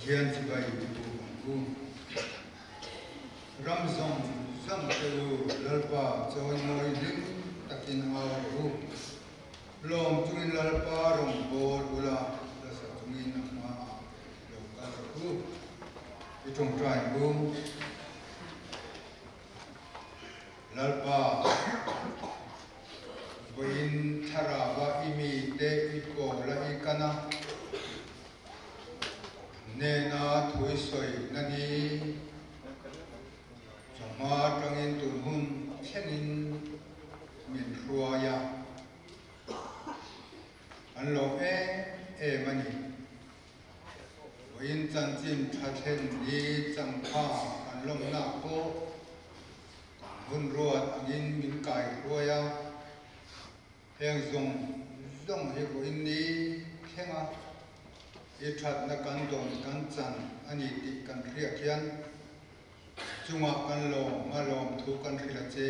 Pathian chibai i buk ang u. Ram zawng zawng te u Lalpa chawimawi hlim takin au rawh u. Lawm chungin Lalpa rawn bawl ula, lasa chungin a hmaah lo kal rawh u. I tawngtai ang u. Lalpa, vawiin thlarauva i mite i pawl a i kan a, hnena thui sawi na ni chawhma atangin tun hun thlengin min hruai a, an lawm em em a ni. Vawiin chanchin tha thlen ni changkha kan lawmnak pawh kan hun ruat angin min kai hruai a, heng zawng zawng hi vawiin ni thleng a, i thatna kan dawn kan chan a ni tih kan hriat hian chungah kan lawm a lawmthu kan hrilh a che.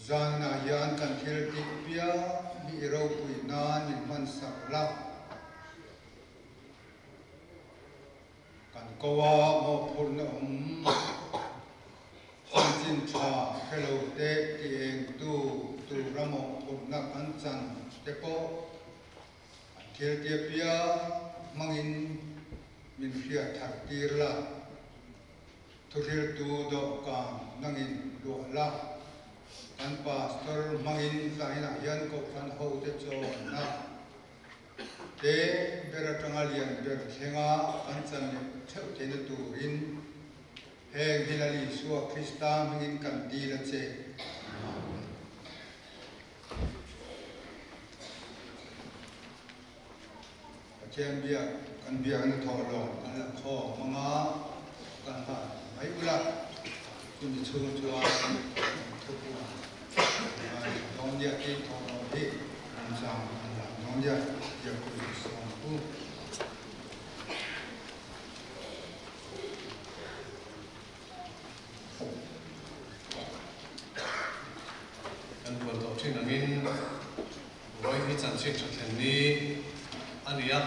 Zanah hian kan thil tih piang hi i ropui nan min hman sak la. Kan ko a mawhphurhna awm chanchin tha hre lo te ti eng tu tura mawhphurhna kan chan te pawh kan thil tia piang hmangin min hriat thar tir la. Thuhriltu dawhkan nangin luah la, kan pastor hmangin zainah hian kohhran hote chawnna te ber atanga lian ber thlenga kan chan leh theuh theihna turin heng hi Lal Isua Krista hmingin kan dil a che. Amen. Pathian biak kan biakna thawhlawm kan la khawm anga kan hlan mai ula, chumi chhung chuan kan thupuan ngai dawn nia tin thawhlawm hi remchang kan la dawn nia tia pui ka sawm u. Kan bual tawh thin angin Vawi hi chanchin tha thlen ni a ni a,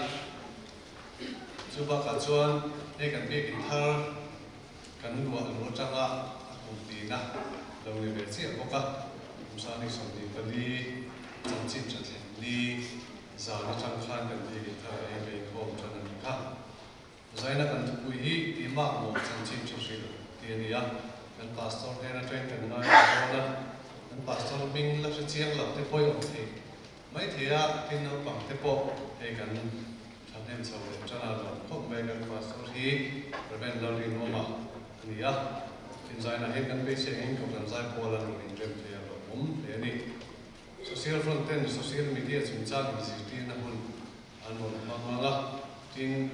chu bakah chuan hei kan biakin thar kan luah luh atanga a kum tina lo ni ve chiah bawk a, kum sani 24 chanchin tha thlen ni zan atang khan kan biakin thar a ei vei khawm tan a ni kha. Zaina kan thupui hi ti mak maw chanchin tha hrilh ti a ni a, kan pastor hnen atangin kan ngai ta dawn a, kan pastor hming la hre chiang lo te pawh i awm thei mai thei a, tin naupang te pawh hei kan thahnem chho leh tan a lawm khawp mai, kan pastor hi Rev. Lalrinawma a ni a, tin zaina hian kan beisei angin Kohhran Zaipawl an rawn inrem thei a lawmawm hle a ni. Social Front ten social media chungchang inzirtirna hun an rawn hmang ang a, tin,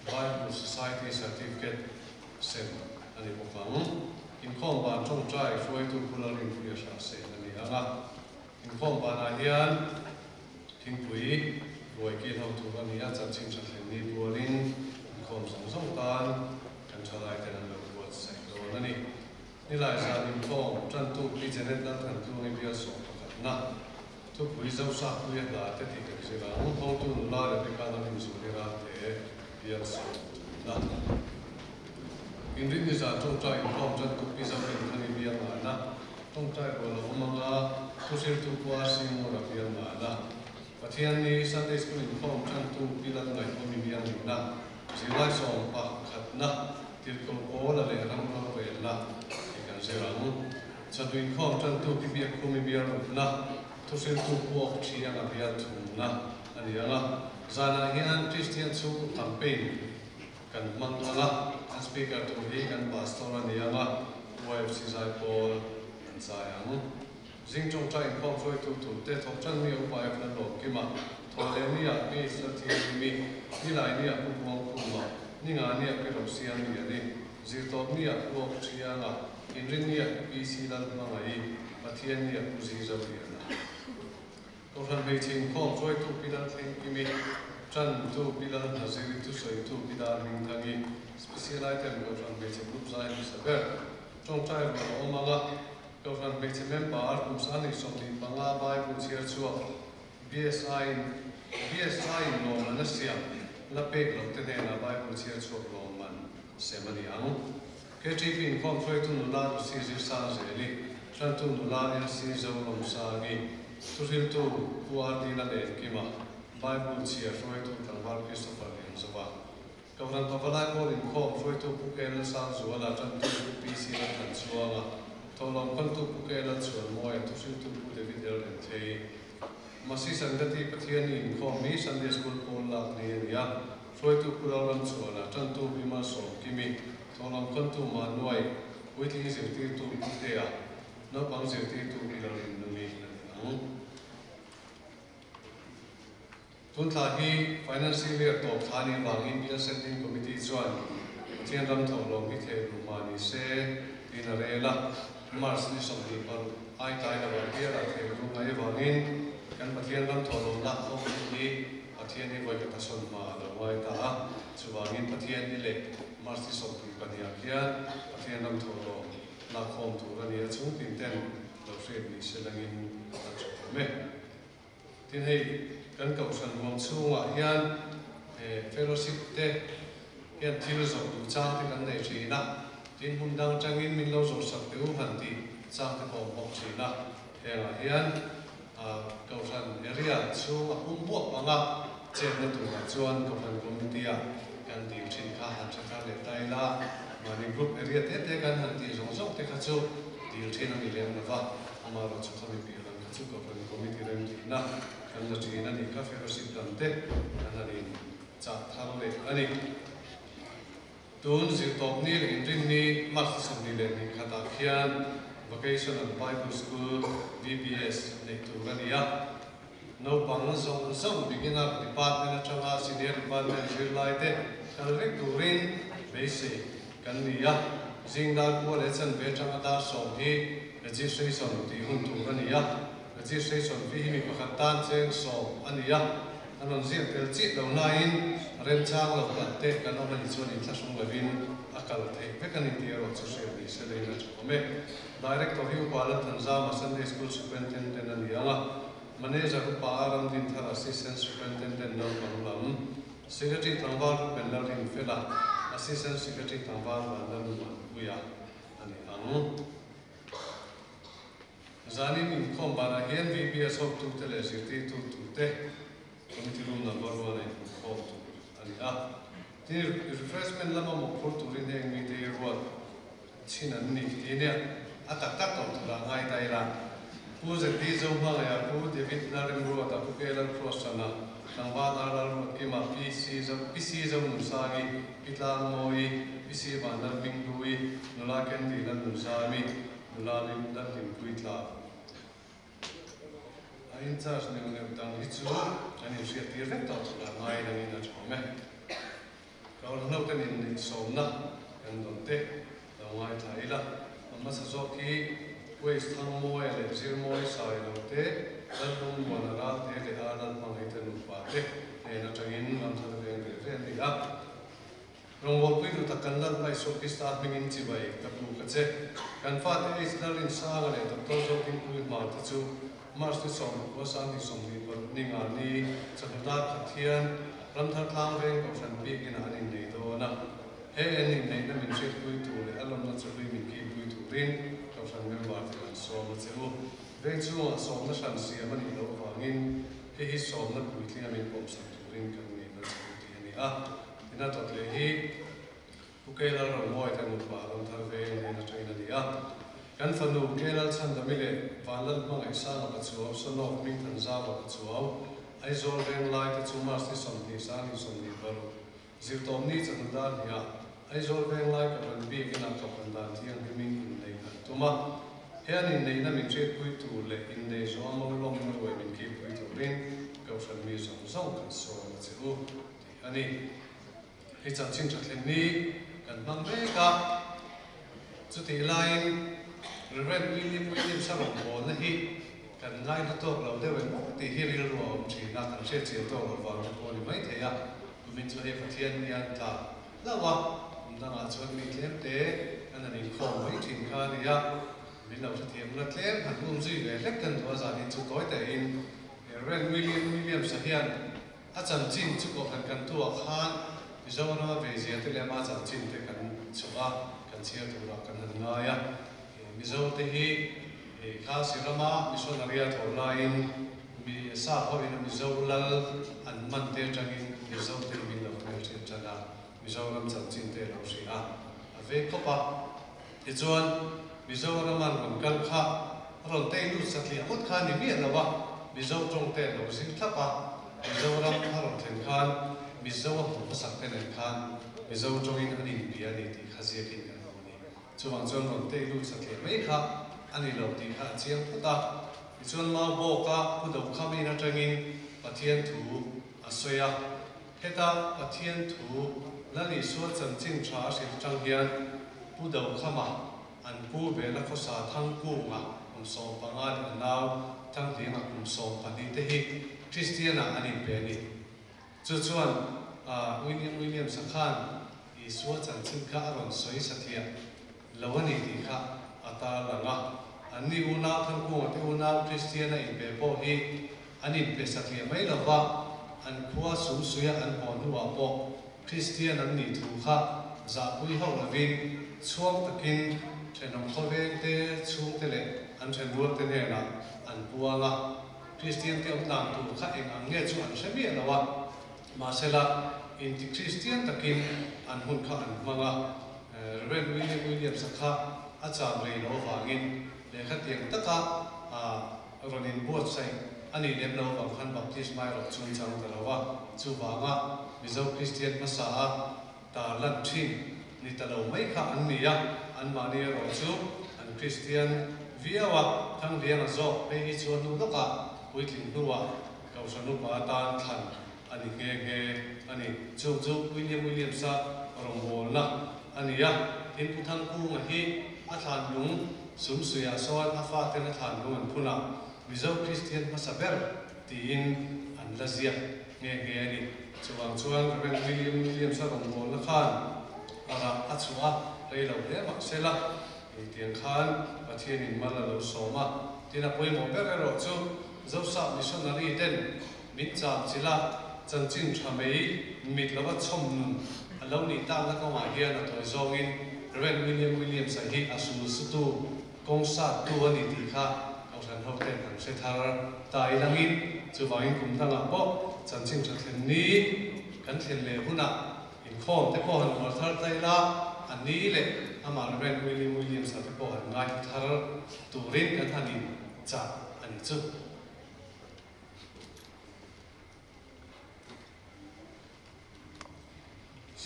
Bible Society Certificate sem a ni bawk ang. Inkhawm ban tawngtai hruaitu Pu Lalrinpuia hrah seh a ni ang a. Inkhawm banah hian thingpui ruai kil ho tur a ni a, chanchin tha thlen ni pualin inkhawm zawng zawng tan kan thalai ten an lo buatsaih dawn a ni. Nilai zan inkhawm tantu Pi Janet Lalthantluangi bial sawm pakhatna. Thupui Zosakpuia hna te tih kan zir ang, hawngtu nula Rebecca lam inzul ira te bial sawm thumna. Inrinni zan tawngtai inkhawm tan tuk pi Zorin Thani bial ngahna, tawngtai rual a awm anga thuhriltu Pu RC Ngura bial ngahna, Pathianni Sunday School inkhawm tantu Pi Lalngaihawmi bial nihna, zirlai sawm pakhatna, Tirhkoh Paula leh ram rorelna tih kan zir ang. Chawhnu inkhawm tantu pi biak khumi bial rukna, thuhriltu puak thianga bial thumna a ni ang a. Zanah hian Kristian chhungkaw campaign kan hmang ang a, kan speaker tur hi kan pastor a ni ang a, YFC Zaipawl an zai ang. Zing tawngtai inkhawm hruaitu turte thawk tan mi upa F Lalawm Kima, Thawhlehni-ah Pi Lalthianghlimmi, Nilaini-ah Pu Buangkhuma, Ningani-ah Pi Rosiami a ni. Zirtawpni-ah Pu Awk Thianga, Inrinni-ah Pi PC Lalhmangaih, Pathianni-ah Pu Zizoliana. Kohhran hmeichhe inkhawm hruaitu Pi Lalthlengkimi, Tantu Pi Lalhnaziri, Thusawitu Pi Darhmingthangi, Special Item Kohhran hmeichhe group zai hmasa ber, Tawngtai rual a awm ang a, Kohhran hmeichhe member kum 25 Bible chhiar chhuak BSI-in BSI-in lawm an a siam. la pek loh te hnenah Bible chhiar chhuak lawmman sem a ni ang. KTP inkhawm hruaitu nula Lucy Zirsangzeli, hrantu nula Elsie Zolawmsangi, thuhriltu Pu RD Lalengkima, Bible chhiar hruaitu tlangval Christopher Lianzova, Kohhran Pavalai Pawl inkhawm hruaitu Pu K Lalsangzuala, tantu Pu PC Lalthanchuanga, Thawhlawm kawltu Pu K Lalchhuanmawia, thuhriltu Pu David L Renthei. Masi Sangati Pathiani inkhawm hi Sunday School pawl lak ni a ni a, hruaitu Pu Lalramchhuana, tantu Pi Malsawmkimi, Thawhlawm kawltu Manuai, puitling zirtirtu Pu Tea, naupang zirtirtu Pi Lalrinnungi a ni ang. Tun thla hi Financial Year tawp thla anih avangin Bill Sending Committee chuan Pathian ram thawhlawm hi theh luh hma ni se tiin a rel a. March ni 26 ai tlai lovah bialah theh luh ngai avangin kan Pathian ram thawhlawm lak khawm hun hi Pathian hi vawi khat a sawn hma a lo ngai ta a. Chuvangin Pathian ni leh March ni 22 ah khian Pathian ram thawhlawm lak khawm tur a ni a, chhung tin ten lo hriat ni se langin a tha awm e. Tin hei kan kohhran huam chhungah hian fellowship te hian thil zawh duh chang te kan nei thin a, tin hmun dang atangin min lo zawh sak teh u han tih chang te pawh a awm bawk thin a, hengah hian kohhran area chhung a pum buap anga chetna turah chuan kohhran committee ah kan dil thin kha han hre thar leh ta ila, mahni group area te te kan han tih zawng zawng te kha chu dil thin a ni lem lova, amaherawhchu khami piah lam kha chu kohhran committee remtihna kan la thin a nih kha fellowship lam te kan han in chah thar leh a ni. Tun zirtawp ni leh inrinni March 22 khatah khian Vocational Bible School, VBS, neih tur a ni a. Naupang zawng zawng beginner department atanga senior department zirlai te kal vek turin beisei kan ni a. Zing dar kua leh chanve atanga dar 10 hi registration tih hun tur a ni a. Registration fee hi mi pakhat tan cheng 10 a ni a. A rawn ziak tel chiah lo nain remchang lo kalh te kan awm a nih chuan inthlahrung lovin a kal theih vek a ni tih erawh chu hriat ni se leiin a tha awm e. Director hi Upa Lalthanzama Sunday School Superintendent a ni ang a, Manager Upa A Ramdinthar Assistant Superintendent naupang lam, Secretary tlangval Ruben Lalrinfela, Assistant Secretary tlangval Vanlalmuanpuia a ni ang. Zanin inkhawm banah hian VBS hawktute leh zirtirtu tute Committee Room Number 1 a inhmuhkhawm tur a ni a. Tin, refreshment lama mawhphur turin heng mite hi ruat chhin an ni tih nia a tak tak tawh turah ngai ta ila. Pu ZD Zohmangaiha, Pu David Lalremruata, Pu K Lalkrawsana, Tlangval Ar Lalruatkima, Pi C Pi C Zonunsangi, Pi Tlangmawii, Pi C Vanlalhminghlui, Nula Candy Lalnunzami, Nula Lalhlimpui Tla. A in charge neuh neuh dang hi chu an inhriattir vek tawh turah ngai langin a tha awm e. Ka awlhno kan inneih sawmna kan dawn te lo ngaithla ila, a hmasa zawk hi Waste Thangmawia leh Zirmawi Sai lo te, Lallung Muana Ralte leh a Lalhmangaihte nupa te hnen atangin ramthar veng ve ve an ni a. Rawngbawlpui duh tak kan Lalpa Isua Krista hmingin chibai ka bu ka che. Kan fate H Lalrinsanga leh Doctor Zodingpuii Hmar te chu March ni 10 2026 ni nga ni chawhnu dar khat hian Ramthar Tlang Veng Kohhran bik inah an innei dawn a. He en inneihna min hriatpui tur leh a lawmna chawhlui min kilpui turin Kohhran member te kan sawm a che u. Veng chhungah sawmna hran siam a nih loh avangin hei hi sawmna puitlinga min pawmsak turin kan ngeina che u tih a ni a. Ina tawt leh hi Pu Keilal Romawi te nupa Ramthar Veng nen atangin a ni a. Kan fanu Keilal Chhandami leh Vanlal Hmangaihsanga Pachuau, Sonawk Hmingthanzauva Pachuau, Aizawl Venglai te chu March ni 20 2026 Zirtawmni chawhnu dar hniah Aizawl Venglai Kohhran bik inah Kohhran dan thianghlimin inneih an tum a. He an inneihna min hriatpui tur leh innei zawh a mawlawmna ruai min kilpui turin Kohhran mi zawng zawng kan sawm a che u. Tih a ni. Hei chanchin tha thleng ni kan hmang mek a, chutih laiin Rev. William Williams a rawn bawlna hi kan ngaihna tawk lo deuh em aw tih hi rilru a awm thin a, kan hriatchian tawk loh vang te pawh a ni maithei a, kumin chu hei Pathian hian tla hlauh a, kum dangah chuan mi tlem te an han inkhawm mai thin kha a ni a, min lo hrethiam la tlem han um zui ve hlek kan duh a, zanin chu tawi tein Rev. William Williams-a hian. A chanchin chu kohhran kan tuah khan Mizorama veizia te leh ama chanchin te kan chhuah a, kan chhiar turah kan han ngai a. Mizo te hi Khasi rama missionary a thawh laiin mi sap ho ina Mizo lal an man te atangin Mizo te hi min lo hmelhriat tan a, Mizoram chanchin te a lo hria a, a vei khawp a. Tichuan Mizoram an rawn kal kha rawn tei lut satliah ngawt kha a ni miah lo a, Mizo tawng te a lo zir thlap a, Mizoram a rawn thlen khan Mizo a hmuh hmasak te nen khan Mizo tawngin an inbia a ni tih kha ziakin kan hmu a ni. Chuvang chuan rawn tei lut satliah mai kha a ni lo tih kha a chiang phawt a. Tichuan Mau bawka Pu Dokham in atangin Pathian thu a sawi a. Heta Pathian thu Lal Isua chanchin tha a hrilh atang hian Pu Dokhama an pu vela khawsa Thangkunga kum 15 leh a nau Thanghlianga kum 12 te hi Kristian-ah an inpe a ni. Chu chuan William Williams-a khan Isua chanchin kha a rawn sawi satliah lo a ni tih kha a tarlang a. Anni unau Thangkunga te unau Kristian-a inpe pawh hi an inpe satliah mai lo va, an khua sumsuia an haw hnuah pawh Kristian an nih thu kha zahpui hauh lovin chhuang takin thenawm khawveng te, chhungte leh an thenrual te hnenah an puang a. Kristian te awm dan tur kha eng ang nge chu an hre miah lo a, mahsela inti Kristian takin an hun kha an hmang a. Rev. William Williams-a kha a cham rei loh avangin lehkha tiang taka rawn inbuatsaih a nih lem loh avang khan baptisma erawh chu an chang ta lo a, chuvanga Mizo Kristian hmasa a tarlan thin ni ta lo mai kha an ni a, anmahni erawh chu an Kristian viau a, Thanglianga zawk phei hi chu a hnu lawkah puitling hnuah Kohhran upa atan thlan a ni nghe nghe a ni. Chu chu William Williams-a rawngbawlna a ni a, tin Pu Thangkunga hi a thlan lung Sumsuiah sawn a faten a thlan lung an phun a, Mizo Kristian hmasa ber tiin an la ziak nghe nghe a ni. Chuvang chuan Rev. William Williams-a rawngbawlna khan a rah a chhuah a, rei lo hle mah se la, engtiang khan Pathianin mal a lo sawm a. Tin a pawimawh ber erawh chu Zosap Missionary ten min cham chilh a, chanchin tha mai mit lova chhawm nun a lo nih takna kawngah hian a tawi zawngin Rev. William Williams-a hi a sul sutu kawng sattu a ni tih kha Kohhran hoten an hre thar ta ilangin chuvangin kum dangah pawh chanchin tha thlen ni kan thlen leh hunah inkhawm te pawh han uar thar ta ila a ni leh amah Rev. William Williams-a te pawh han ngaithla thar turin kan han in chah a ni chu.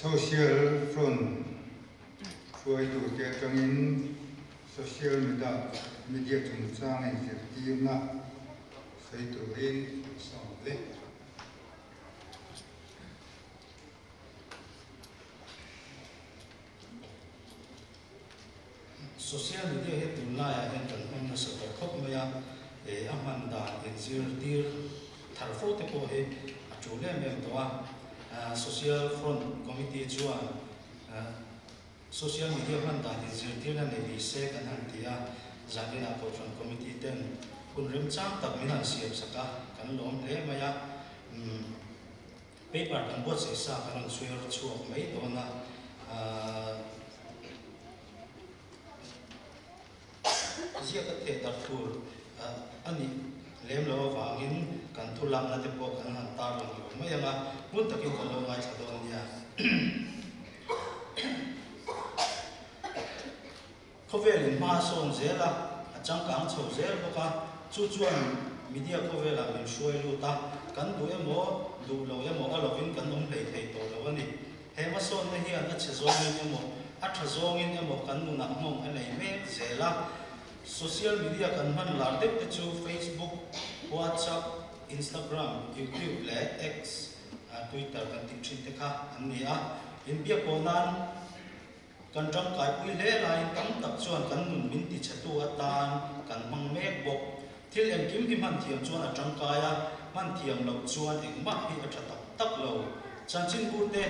Social Front hruaitute atangin social media chungchang inzirtirna sawi turin a sawm hle. Social media hi tunlaiah hian kan hmang nasa tawh khawp mai a, a hman dan inzirtir thar fo te pawh hi a tul em em tawh a. Social Front Committee chuan social media hman dan inzirtirna nei ni se kan han ti a, zaninah Kohhran Committee ten hun remchang tak min han siam sak a, kan lawm hle mai a. Paper kan buatsaih sa kan rawn chhuir chhuak mai dawn a, ziak a theh darh tur a nih lem loh avangin kan thu lakna te pawh kan han tar lang lo mai ang a, hmun takin kan lo ngaithla dawn nia. Khawvelin hma a sawn zel a, a changkang chho zel bawk a, chu chuan media khawvelah min hruai lut a, kan duh emaw, duh lo emaw a lovin kan awm hlei thei tawh lo a ni. He hmasawnna hian a chhe zawngin emaw, a tha zawngin emaw kan nunah nghawng a nei mek zel a. Social media kan hman lar deuh te chu Facebook, WhatsApp, Instagram, YouTube leh X, Twitter kan tih thin te kha an ni a. Inbiak pawh nan. Kan tangkaipui hle laiin tam tak chuan kan nun min tichhetu atan kan hmang mek bawk. Thil engkim hi hman thiam chuan a tangkai a, hman thiam loh chuan engmah hi a tha tak tak lo. Chanchinbu te,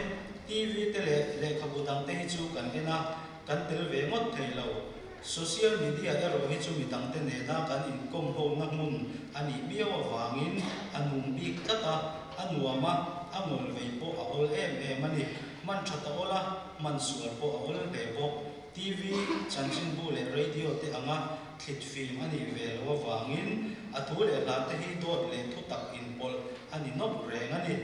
TV te leh lehkhabu dang te hi chu kan en a, kan tel ve ngawt thei lo. Social media erawh hi chu midangte nena kan inkawm hona hmun a nih miau avangin a nung bik. tlat a, a nuam a, a ngawl vei pawh a awl em em a ni. Hman that a awl a, hman sual pawh a awl hle bawk. TV, chanchinbu leh radio te anga thlit fim a nih ve loh avangin a thu leh hla te hi dawt leh thutak inpawlh a ni nawk reng a ni.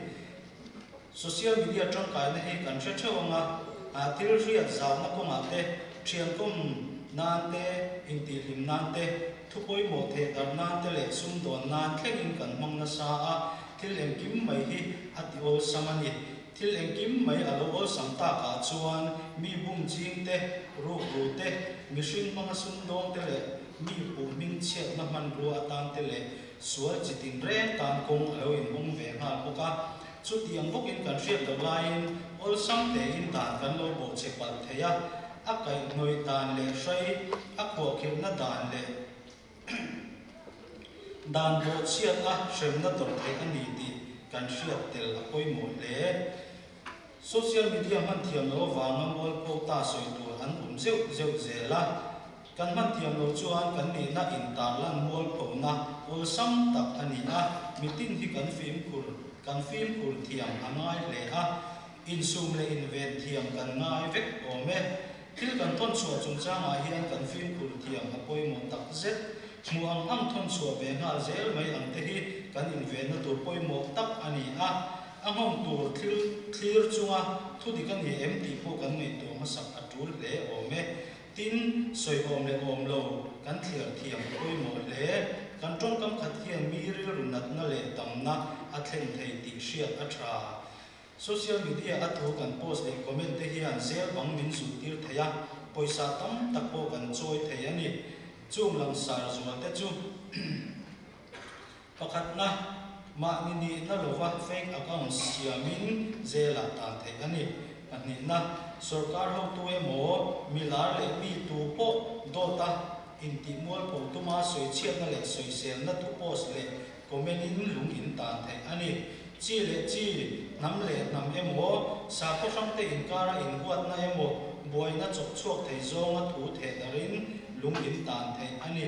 Social media tangkaina hi kan hre theuh ang a, thil hriat zauna kawngah te, thiankawm nan te, intihhlim nan te, thu pawimawh theh darh nan te leh sumdawn nan thlengin kan hmang nasa a, thil engkim mai hi a ti awlsam a ni. Thil engkim mai a lo awlsam takah chuan mi bum ching te, rukru te, mihring hmanga sumdawng te leh mi puh hming chhiatna hmanrua atan te leh Sual chi tin reng tan kawng a lo inhawng ve nghal bawk a, chutiang bawkin kan hriat loh laiin awlsam tein dan kan lo bawhchhe palh thei a, a kaihhnawih dan leh hrai, a khuahkhirhna dan leh dan bawhchhiat a hremna tawrh theih a ni tih kan hriat tel a pawimawh hle. Social media hman thiam loh avanga mualpho ta sawi tur an awm zeuh zeuh zel a, kan hman thiam loh chuan kan nihna intarlan mualphona awlsam tak a ni a, mitin hi kan fimkhur kan fimkhur thiam a ngai hle a, insum leh inven thiam kan ngai vek awm e. Thil kan thawn chhuah chungchangah hian kan fimkhur thiam a pawimawh tak zet. Hmuh ang ang thawn chhuah ve nghal zel mai ang te hi kan invenna tur pawimawh tak a ni a. A nghawng tur thil thlir chunga thu dik a ni em tih pawh kan ngaihtuah hmasak a tul hle awm e. Tin, sawi awm leh awm lo kan thliar thiam a pawimawh hle. Kan tawngkam khat hian mi rilru natna leh damna a thlen thei tih hriat a tha. Social media a thu kan post leh comment te hian zel bang min zulhtir thei a, pawisa tam tak pawh kan chawi thei a ni. Chung langsar zual te chu. Pakhatna, mahni nihna lova fake account siamin zelah tan theih a ni. Pahnihna, sorkar hotu emaw, milar leh mi tu pawh dawta intihmualpho tuma sawichhiatna leh sawiselna thu post leh comment in lung in tan theih a ni. Chi leh chi, hnam leh hnam emaw, sakhaw hrangte inkara inhuatna emaw, buaina chawk chhuak thei zawnga thu thehdarhin lung in tan theih a ni.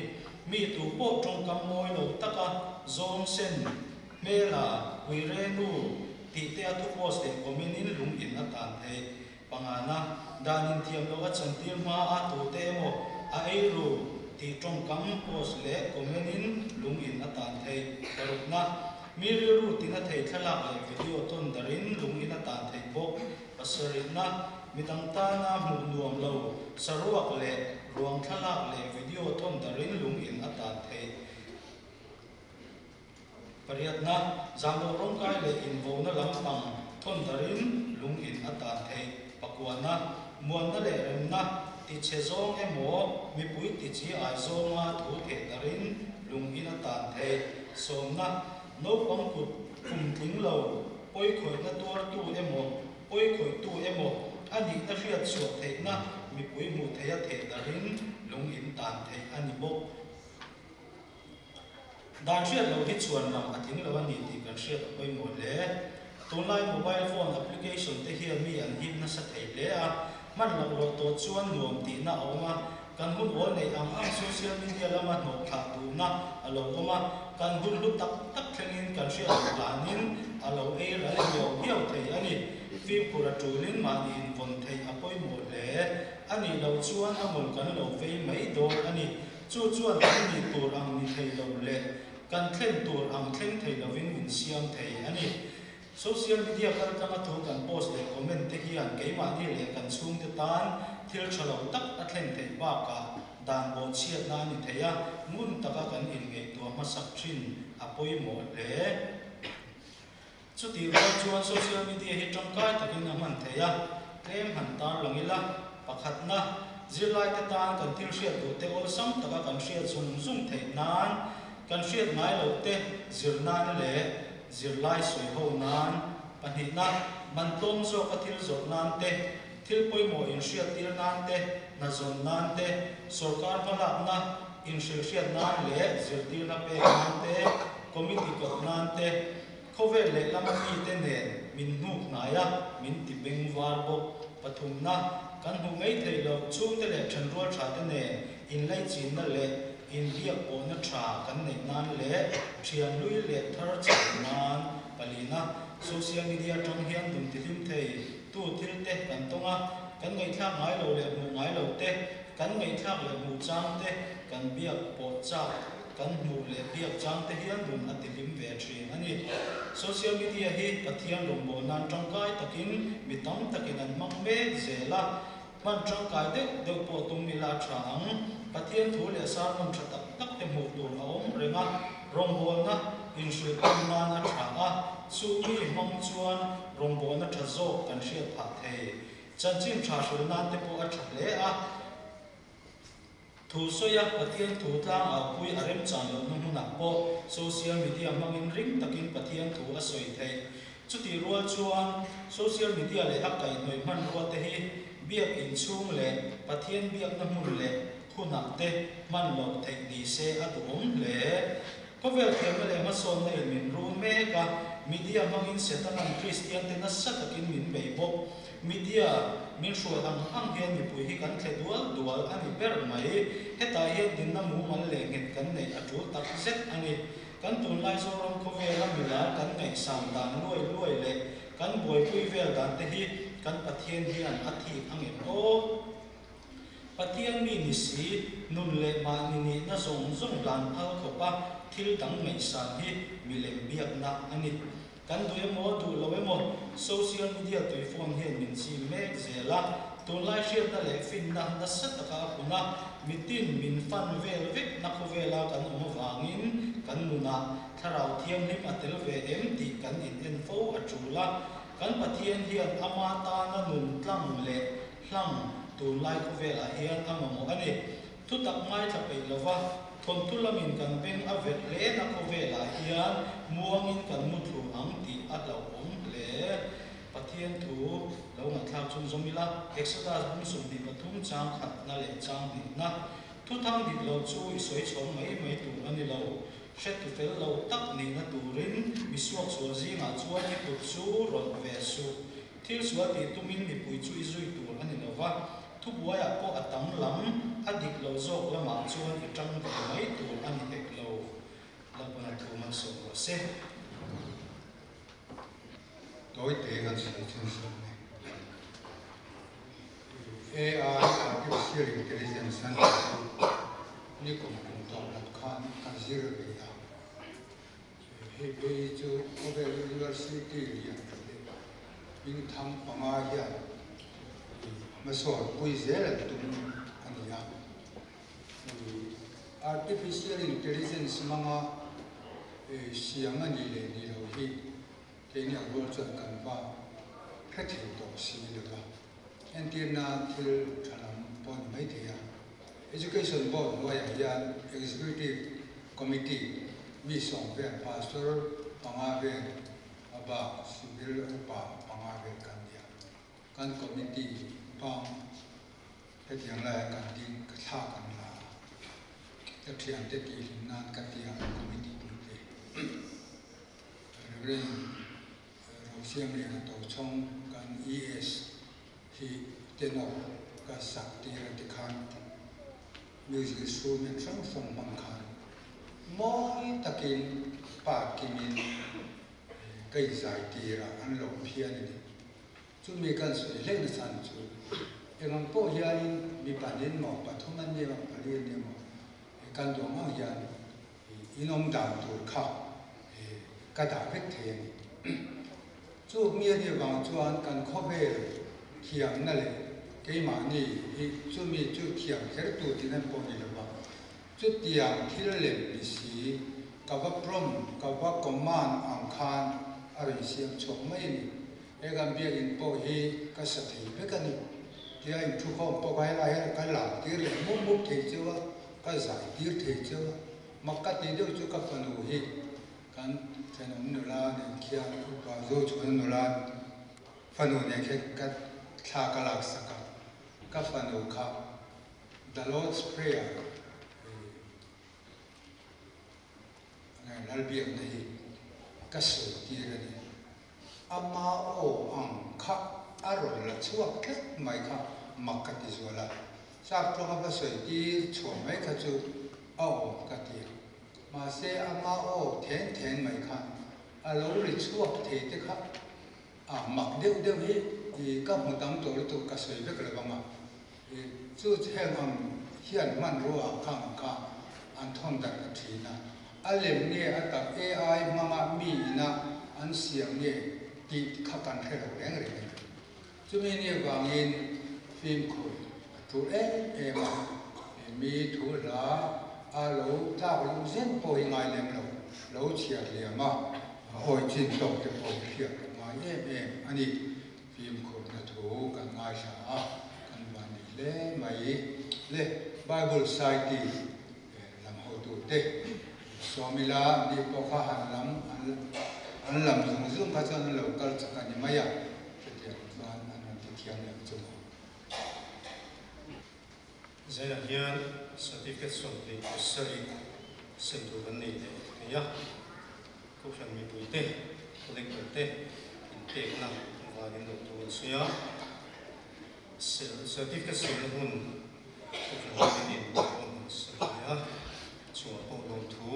Mi tu pawh tawngkam mawi lo taka zawng sen, hmela, uire nu tih te a thu post leh comment in lung in a tan thei. Pangana, dan in thiam loh a chantir hma a tu te emaw a ei ru tih tawngkam post leh comment in lung in a tan thei. Parukna, mi rilru tina thei thlalak leh video tawn darin lung in a tan thei bawk. Pasarihna, midang tana hmuh nuam lo, saruak leh ruang thlalak leh video thawn darin lung in a tan theih. Pariatna, zahmawh rawngkai leh invohna lampang thawn darin lung in a tan theih. Pakuana, muanna leh remna tichhe zawng emaw mipui tichi ai zawnga thu theh darin lung in a tan theih. Sawmna, Naupang kut kum tling lo, pawikhawihna tuartu emaw, pawikhawihtu emaw a nihna hriat chhuah theihna mipui hmuh theiha theh darhin lung in tan theih a ni bawk. Dan hriat loh hi chhuan lam a tling lo a ni tih kan hriat a pawimawh hle. Tunlai mobile phone application te hian mi an hip nasa thei hle a, hman loh loh tawh chuan nuam tihna a awm a, Kan hun awl neih ang ang social media lama hnawh thlah duhna a lo awm a, kan hun hlu tak tak thlengin kan hriat loh danin a lo ei ral hiau hiau thei a ni. Fimkhur a tulin mahni invawn theih a pawimawh hle. A nih loh chuan a ngawl kan lo vei mai dawn a ni. Chu chuan kan nih tur ang ni thei lo leh kan thlen tur ang thleng thei lovin min siam thei a ni. Social media kaltlanga thu kan post leh comment te hian keimahni leh kan chhungte tan thil tha lo tak a thlen theih bakah dan bawhchhiatna a ni thei a, ngun taka kan inngaihtuah hmasak thin a pawimawh hle. Chutih rual chuan social media hi tangkai takin a hman thei a, tlem han tarlang ila, pakhatna, zirlaite tan kan thil hriat duh te awlsam taka kan hriat zung zung theih nan, kan hriat ngai loh te zir nan leh Zirlai sawi ho nan, pahnihna, man tlawm zawka thil zawrh nan te, thil pawimawh inhriattir nan te, hna zawn nan te, sorkar hmalakna inhrilhriat nan leh zirtirna pek nan te, committee koh nan te, khawvel lehlama mite nen min hnuk hnai a, min ti beng var bawk. Pathumna, kan hmuh mai theih loh chhungte leh thenrual tha te nen inlaichinna leh. inbiak pawhna tha kan neih nan leh thian hlui leh thar chho nan palina social media atang hian nun tihlim thei tu thil te kan tawng a, kan ngaihthlak ngai lo leh hmuh ngai lo te, kan ngaihthlak leh hmuh chang te, kan biak pawh chak kan hmuh leh biak chang te hian nun a tihlim ve thin a ni. Social media hi Pathian rawngbâwl nan tangkai takin mi tam takin an hmang mek zel a, Hman tangkai deuh deuh pawh tum ila a tha ang. Pathian thu leh sermon tha tak tak te hmuh tur a awm reng a, rawngbawlna inhrilh tawn nan a tha a, chu mi hmang chuan rawngbawlna tha zawk kan hriat phah thei. Chanchin tha hrilh nan te pawh a tha hle a. Thu sawi a, Pathian thu tlang aupui a remchan lohna hmunah pawh social media hmangin ring takin Pathian thu a sawi theih. Chutih rual chuan social media leh a kaihhnawih hmanrua te hi biak inchhung leh Pathian biakna hmun leh hunah te hman loh theih ni se a duhawm hle. Khawvel thiamna leh hmasawnna in min run mek a, media hmangin Setanan Kristian te nasa takin min bei bawk. Media min hruai ang ang hian mipui hi kan thle dual dual a ni ber mai. Hetah hian dinna mumal leh nghet kan neih a tul tak zet a ni. Kan tunlai Zoram khawvela milar kan ngaihsan dan luai luai leh kan buaipui vel dan te hi kan Pathian hian a thik a ngem aw. Pathian mi ni si, nun leh mahni nihna zawng zawng hlan phal khawpa thil dang ngaihsan hi milem biakna a ni. Kan duh emaw duh lo emaw social media tui phone hian min chim mek zel a, tunlai hriatna leh finna nasa taka a pun a, mitin min fan vel vek na khawvela kan awm avangin kan nunah thlarau thianghlim a tel ve em tih kan in en fo a tul a, kan Pathian hian ama tana nun tlang leh hlang tunlai khawvelah hian a mamawh a ni. Thutak ngaithla peih lova thawnthu lamin kan beng a verh hle na khawvelah hian muangin kan mu thlu ang tih a hlauhawm hle. Pathian thu lo ngaihthlak chhun zawm ila, Exodus bung 23 chang khatna leh chang hnihna. Thuthang dik lo chu i sawi chhawng mai mai tur a ni lo. Hretu fel lo tak nihna turin mi suaksual zingah chuan i kut chu rawlh ve suh. Thil sual tih tumin mipui chu i zui tur a ni lo va, thubuaiah pawh a tam lam, a dik lo zawk lamah chuan i tang ve mai tur a ni hek lo. Lalpana thu malsawm rawh se. Tawi te kan sawi chhun sawm e. AI, Artificial Intelligence, an tih chu nikum kum tawp lam khan ka zir ve a. Hei phei hi chu khawvel University lian leh hmingthang panga hian hmasawn pui zel an tum a ni a. Artificial Intelligence hmanga siam a nih leh nih loh hi keini ang rual chuan kan va hre thei tawh si lo va. Entirna thil tha lam pawh a ni maithei a. Education Board hnuaiah hian Executive Committee mi sawm vel, Pastor panga vel, a bak Civil upa panga vel kan ni a. Kan committee bang hetiang laiah kan ding ka thla kan la a, ka thiante tihhlim nan ka ti a committee puite. Rev. Rosiamliana Tochhawng kan ES hi tenor ka sak tir a tikhan music instrument hrang hrang hmang khan mawi takin part kimin ka inzai tir a, an lo phian a ni. Chumi kan sawi hlek na chhan chu engang pawh hianin mi panin maw pathum an ni emaw pali an ni emaw kan duh ang ang hian inawm dan tur kha ka dah vek thei a ni. Chu mi a nih avang chuan kan khawvel thiamna leh keimahni hi chumi chu thiam kher tur tih nan pawh ni lo va, chutiang thil lem ni si ka va prompt, ka va command ang khan a rawn siam chhuak mai a ni. He kan biakinn pawh hi ka sa thei vek a ni. Tia inthukhawm pawh kha helai hian ka lam tir leh mup mup thei cheu a, ka zai tir thei cheu a. Mak ka tih deuh chu ka fanu hi kan thenawm nula nen khian upa Zochhuna nula fanu nen khian ka thla ka lak sak a, ka fanu kha The Lord's Prayer Lalbiakna hi ka sawi tir a ni. Ama aw ang kha a rawn la chhuak tlat mai kha mak ka ti zual a. Sap tawng a va sawi tir chhuah mai kha chu a awm ka ti. Mahse ama aw then then mai khan a lo ri chhuak thei te kha a mak deuh deuh hi i ka hmu tam tawh lutuk ka sawi vek lo vang a. I chu heng ang hian hmanrua ah khang ang kha an thawn darh ta thin a. A lem nge a tak AI hmanga mi ina an siam nge tih kha kan hre lo reng reng a ni. Chumi ni avangin fimkhur a tul em em a, mi thu hla a lo tlak luh zen pawh hi ngai lem lo, lo chhiar liam a, a awi chin tawk te pawh hi hriat a ngai em em a ni. Fimkhurna thu kan ngaithla a, kan van ni hle mai. Le Bible Society lam hotute sawmila ni pawh kha han lam an lam zung zung kha chuan an lo kal chak a ni mai a, chutiang chuan an rawn ti thiam leh chu maw. Zaiah hian certificate 27 sem tur kan nei leh thei a, Kohhran mipuite, collector te inpekna vangin lo tu an sawi a, certificate semna hun Kohhran hote in awm an sa thei a, chungah pawh lawmthu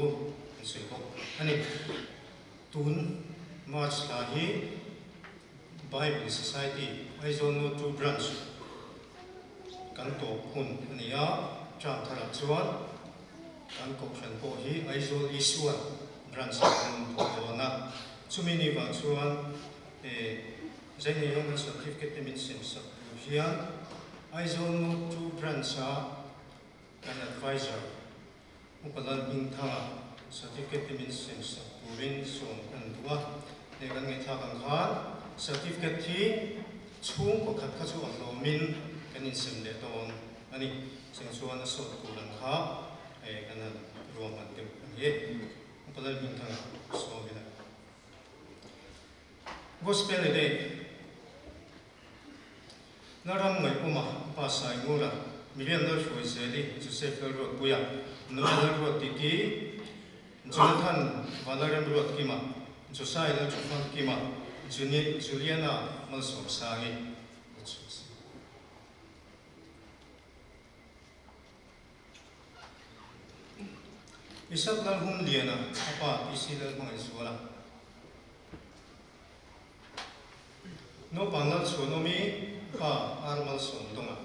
an sawi bawk a ni. Tun March thla hi Bible Society Aizawl North 2 Branch kan tawp hun a ni a, term tharah chuan kan kohhran pawh hi Aizawl Isuan Branch ah kan awm tawh dawn a, chumi ni vang chuan Zainei Rawng kan certificate te min sem sak tur hian Aizawl North 2 Branch a kan advisor Upa Lalhmingthanga certificate te min sem sak turin sawm kan duh a, hei kan ngaihthlak ang khan certificate hi chhung pakhat kha chu a hlawmin kan insem leh dawn a ni. Cheng chuan a sawt tur ang kha kan han ruahman deuh a ni e. Upa Lalhmingthanga sawm ila. Gospel a day. Lalram Ngaihawma, Pa Saingura, Miriam Lalhruaizeli, Joseph Lalruatpuia, Noel Lalruatdiki, Jonathan Vanlalremruatkima, Josai Lalchufamkima, Juliana Malsawmsangi. Isak Lalhumliana, a pa PC Lalhmangaihzuala. Naupang Lalchhuanawmi pa Ar Malsawmdawnga.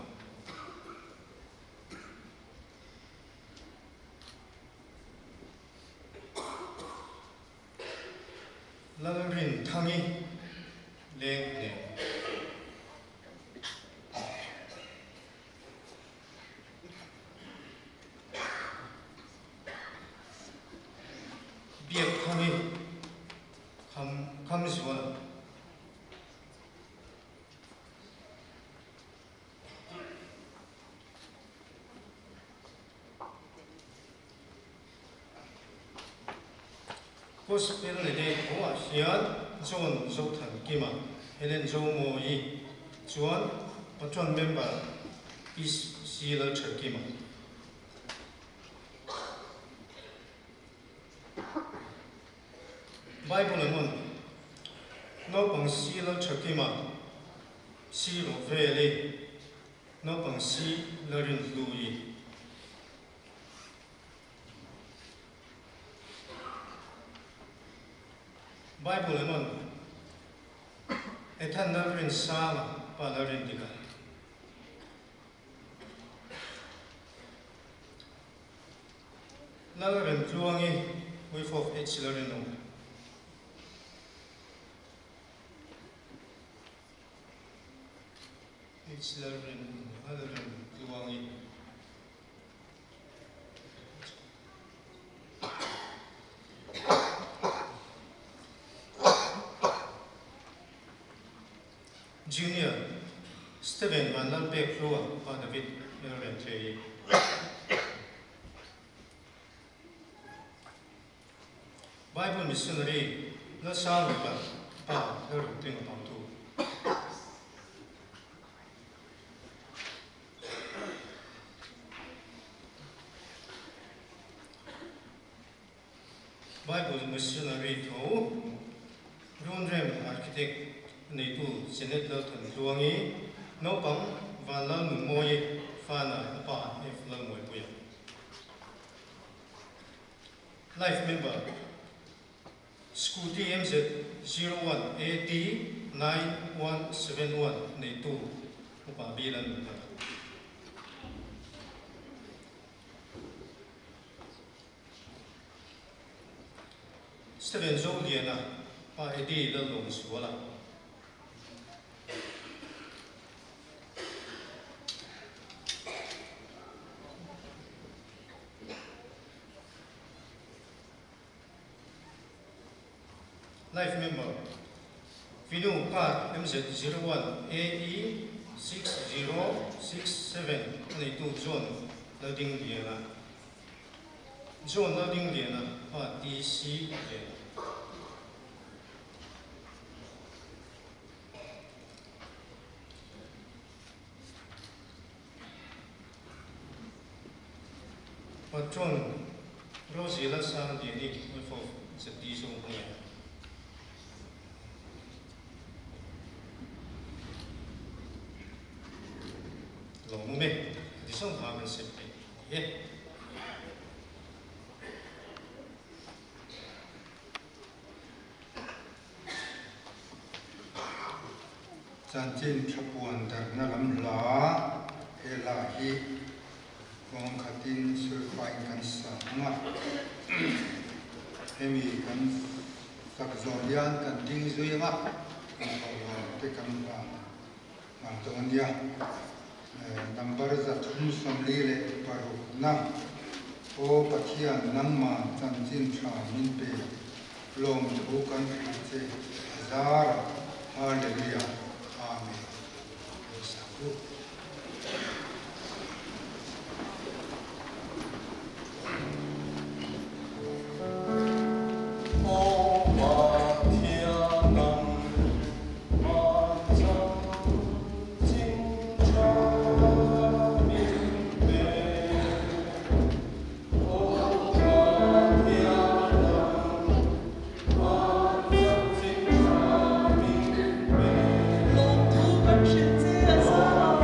Lalrinthangi leng nen. Biakthangi kham kham zual. Gospel ni dei tho ah hian John Zothankima, Helen Zomawi chuan Patron member PC Laltherkima. Bible an awn naupang si Laltherkima, si Roveli, naupang si Larinhlui. Bible an awn Ethan Lalrinsanga pa Lalrindika. Lalremtluangi wife of H Lalrinawma. H Lalremtluangi. Junior Steven Vanlalpekhlua pa David Lalremthei. Bible Missionary Lalsangluka pa Lalruktenga Pautu. Bible Missionary tho Runrem Architect neitu Janet Lalthantluangi, naupang Vanlalnunmawii, Fana a pa F Lalmawipuia. Life Member, Scooty MZ 01 AT 9171 neitu Upa B Lalnunthanga. Steven Zoliana, Pa Eddie Lalawmzuala. Life Member, Vinu Car MZ 01 AE 6067 a neitu John Laldingliana. John Laldingliana pa TC Liana. Patron Rosie Lalsangliani wife of ZD Zohmangaiha. Lawmawm e, ti zawng kha kan sem theih a ni e. Chanchin tha puan darhna lam hla he hla hi kawng khatin sulfain kan sa ang a, hemi kan sak zawh hian kan ding zui ang a, kan thawhlawm te kan hlan nghal dawn nia. Number 346 na Aw Pathian nangmah chanchin tha min pe lawmthu kan hrilh che a zar a Hallelujah Amen Lo sak u. Aw Pathian nangmah chanchin tha min pe. Aw Pathian nangmah chanchin tha min pe. Lawmthu kan hrilh che a zar a.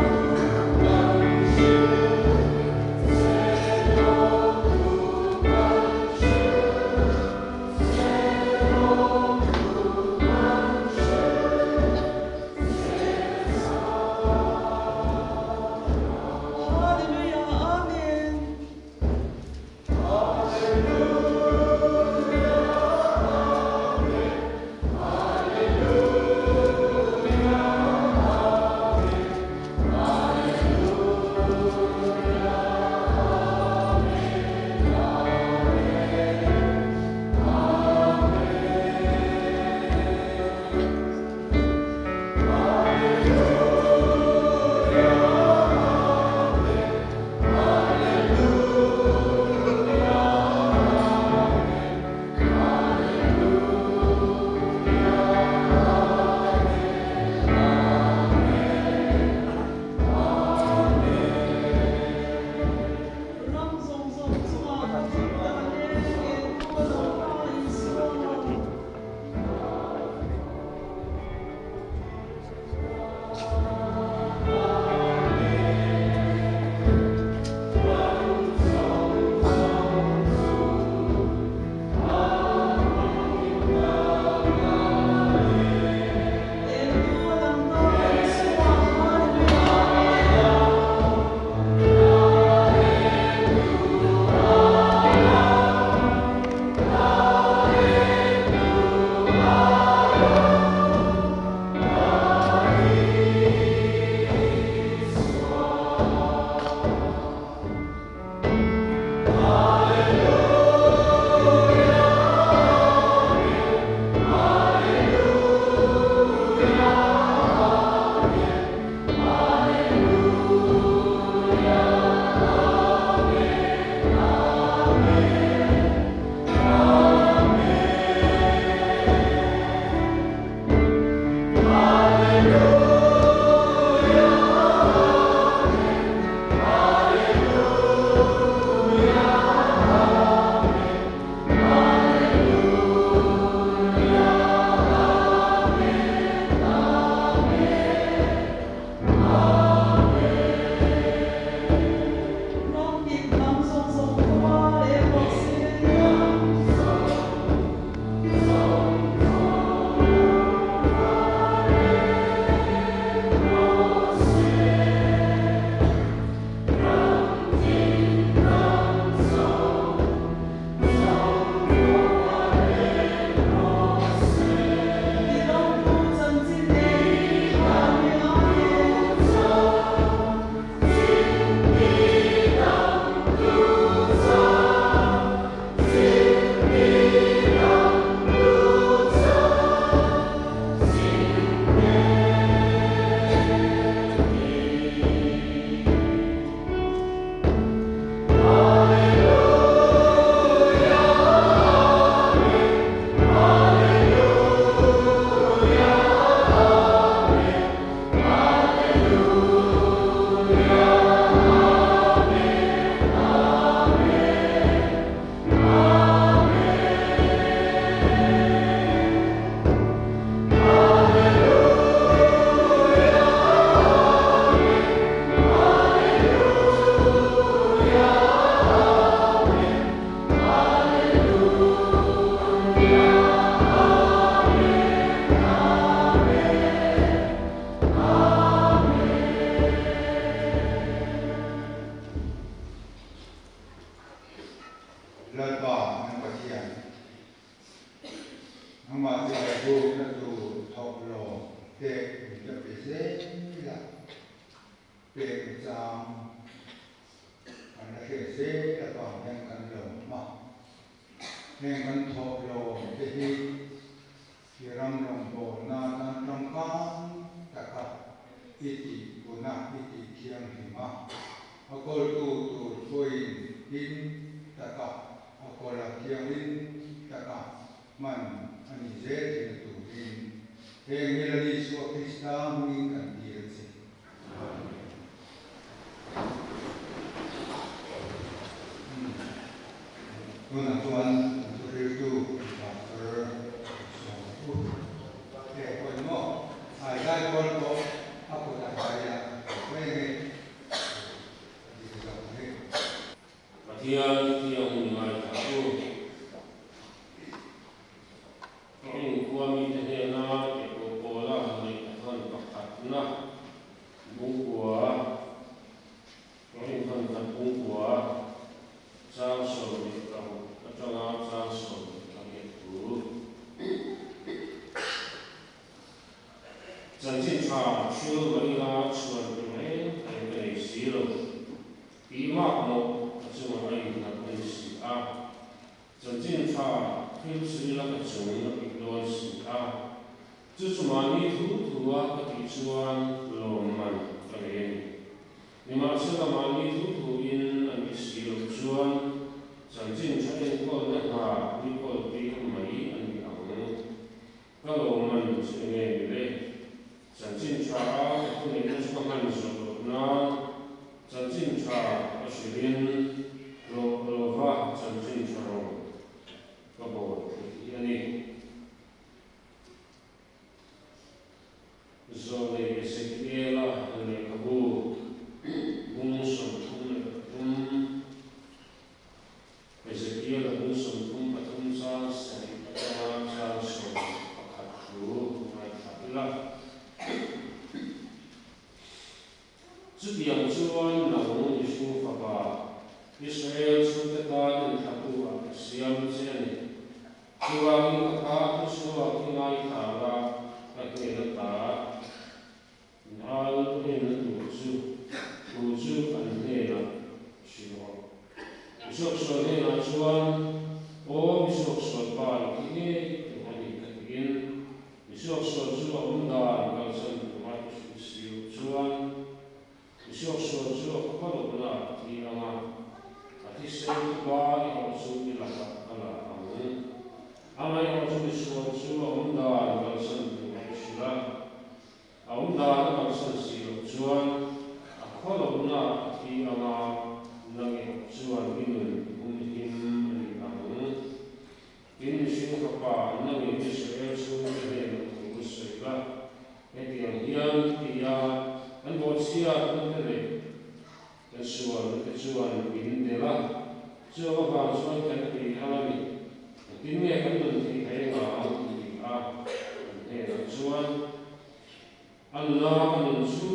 Amah chibai bukna tur thawk lawm pek min la pe zel a, pek chang kan la hriat zel avang hian kan lawm a. Heng kan thawh lawm te hi i ram rawngbawlna atan tangkai taka i tih puna i tih thianghlim a, a kawltu tur pawhin him taka a kawl a thianghlim taka hman a ni zel thin a turin heng hi Lal Isua Krista hmingin kan dil a che. Tunah chuan kan thuhriltu Pastor Sawmpu e pawhin maw ai zai kual pawh a kut a fai a mai ange a ti ta zawk ang e. Pathian thiang hun ngaithla u. Heng khua mite hnena tihpawh pawla lehkhathawn pakhatna bungkua, Heng thawn bungkua chang 16 atanga chang 18 thu. Chanchin tha thil mah ila chhuan tur reng reng ka nei si lo. Tih makmawh a chungah a innghat a ni si a. Chanchin tha thil chu ila ka chung a pik dawn si a. Chu chu mahni thu thu a ka tih chuan lawmman ka nei a ni. Nimahsela mahni thu thu in a nih si loh chuan chanchin tha enkawlna hna mi kawl tir mai a ni ang. Ka lawmman chu enge ni le? Chanchin tha a ka thuneihna chu ka hman zawh loh nan chanchin tha ka hrilhin hlawh lova chanchin tha rawng ka bawl theih hi a ni. Zawlei Ezekiela lehkhabu bung 33. Ezekiel-a bung 33 chang sarih atanga chang 11 thu ngaithla ila. Chutiang chuan nang mihring fapa, Israel chhungte tan inthlatu ah ka siam che a ni. Chuvangin ka ka thu chhuak i ngaithla la, ka hnen ata Nal enna tur chu thu chu an hnenah hrilh rawh. Misuaksual hnenah chuan, Aw misuaksual pa i thi ngei tur a ni ka tiin, misuaksual chu a awm dan kalsan tura i hrilh si loh chuan, misuaksual chu a khawlawhna a thi ang a, a thisen thuba i hawh chu i lakah ka la ang. Amaherawhchu misual chu a awm dan kalsan tura i hrilh a. A awm dan a kalsan si loh chuan a khawlohna a thi anga nang erawh chuan i nun hum him a ni ang. Tin, mihring fapa nangin Israel chhungte hnenah thu sawi la, hetiang hian tia kan bawhchhiatna te leh kan sualna te chuan min delh a, chuang avang chuan kan ei ang a ni. Engtin nge kan nun theih reng ang ti a an hnenah chuan a nuna ka nun chu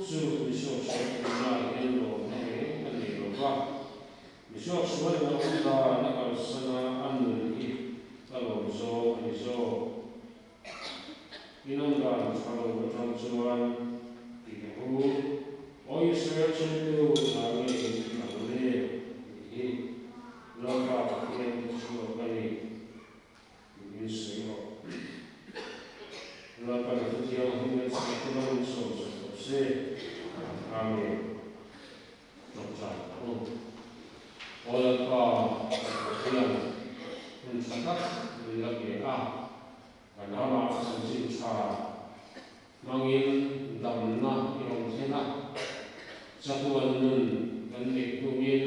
chu misuaksual thinlai hian lawmna reng a nei lo va, misuaksual in a awm dan a kalsan a a nun hi ka lawm zawng a ni zawk. In awm dan tha lo atang chuan tih ru, Aw Israel chhungtu hna nge in tih ang le tih hi Lalpa Pathian thu chhuak a ni tiin sawi rawh. Lalpan a thu thianghlim leh chhehte lo in sawm sak tawh se. Amen. Tawngtai ang u. Aw Lalpa, Pathian, hun tha tak min la pe a. Kan ramah chanchin tha hmangin damna i rawn thlen a, chatuan nun kan neih hnuin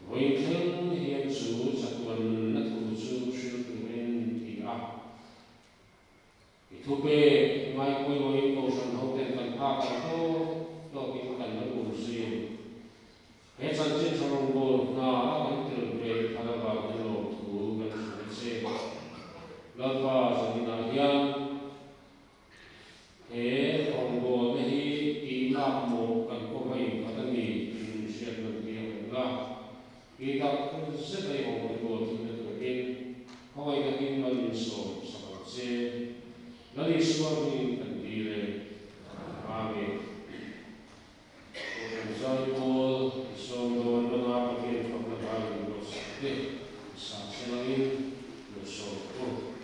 vawiin thleng hian chu chatuan nunna thu chu hrilh turin min ti a. I thupek ngai pawimawhin Kohhran hoten kan phak ang tawk tawkin kan la um zui a ni. He chanchin tha rawngbâwl hna a kan tel ve phal avangin lawmthu kan hrilh a che. Lalpa zaninah hian he rawngbâwlna hi tih lak mawh kan kawva innghat a ni tih min hriat nawn tir reng la. Tih tak zet a i rawngbâwl thinna turin khawngaih takin mal min sawm sak. che. Lal Isua hmingin kan dil e. Amen. Kohhran Zaipawl 70 hmanga Pathian fakna hla in buatsaih te sa thlengin lo sawm rawh u.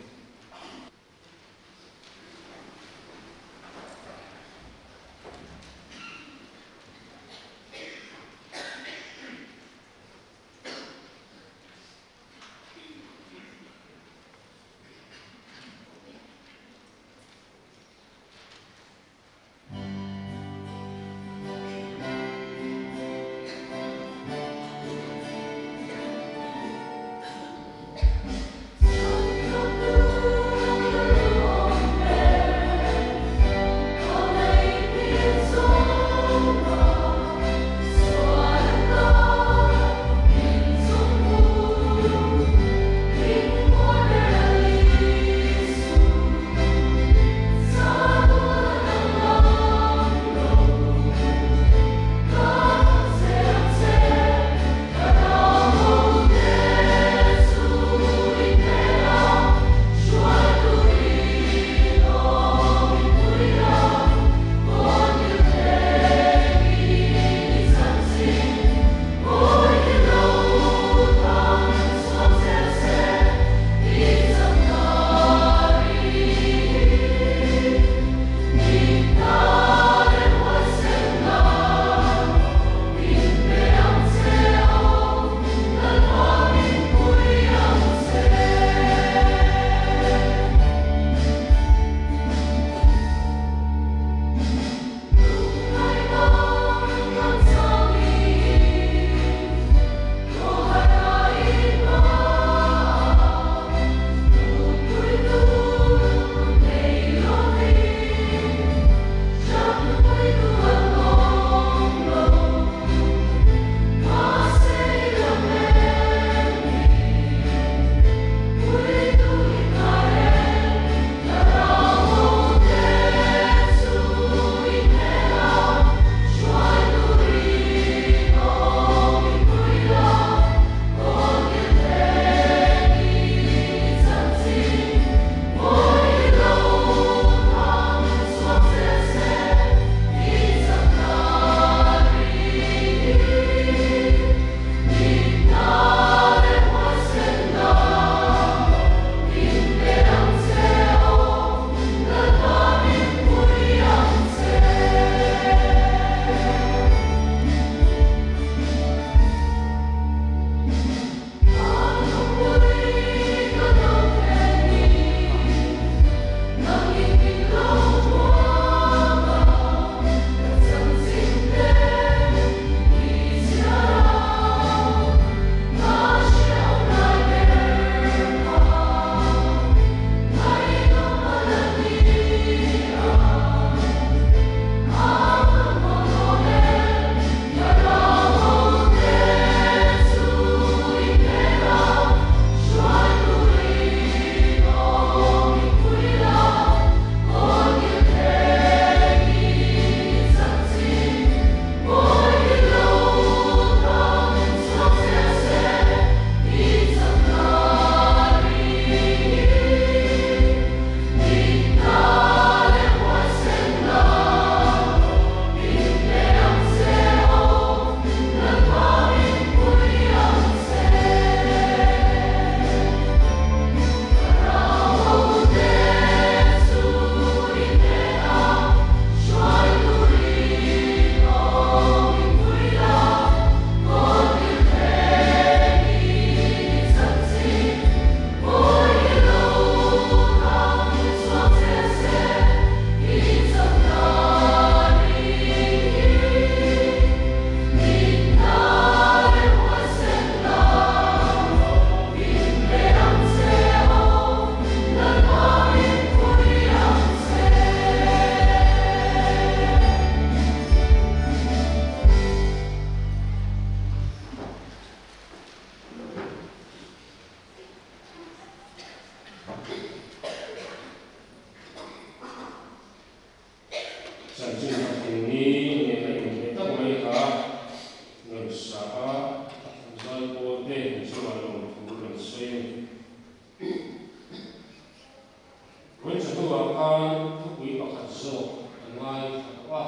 khan thupui pakhat zawk kan ngaithla tawh a.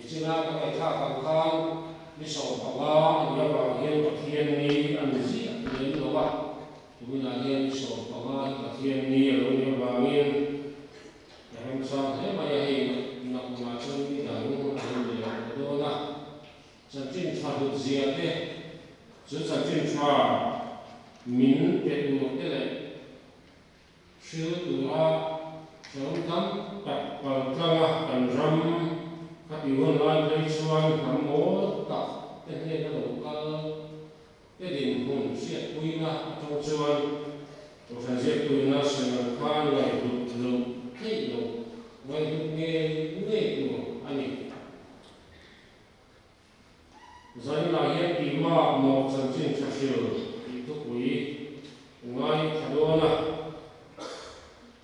Nichina ka ngaihthlak ang khan ni 15 a nih avang hian Pathian ni a ni ziah lem lo a, tuminah hian ni 15 hi Pathian ni a lo nih avangin ka remchang hle mai a, hei nakumah chuan ni dang a lo ni leh tawh dawn a. Chanchin tha hlut zia te, chu chanchin tha min pe tur te leh hril tura hrehawm tam tak kal tlanga kan ram kha ti hun lai phei chuan hnam mawl tak te hnena lo kal te dinhmun hriatpuina atang chuan Kohhran ziaktuina sawi ang khan ngaihhlut loh theih loh, ngaihhlut ngei ngei tur a ni. Zainah hian tihmak mawh chanchin tha hril tih thupui ngai tha dawn a.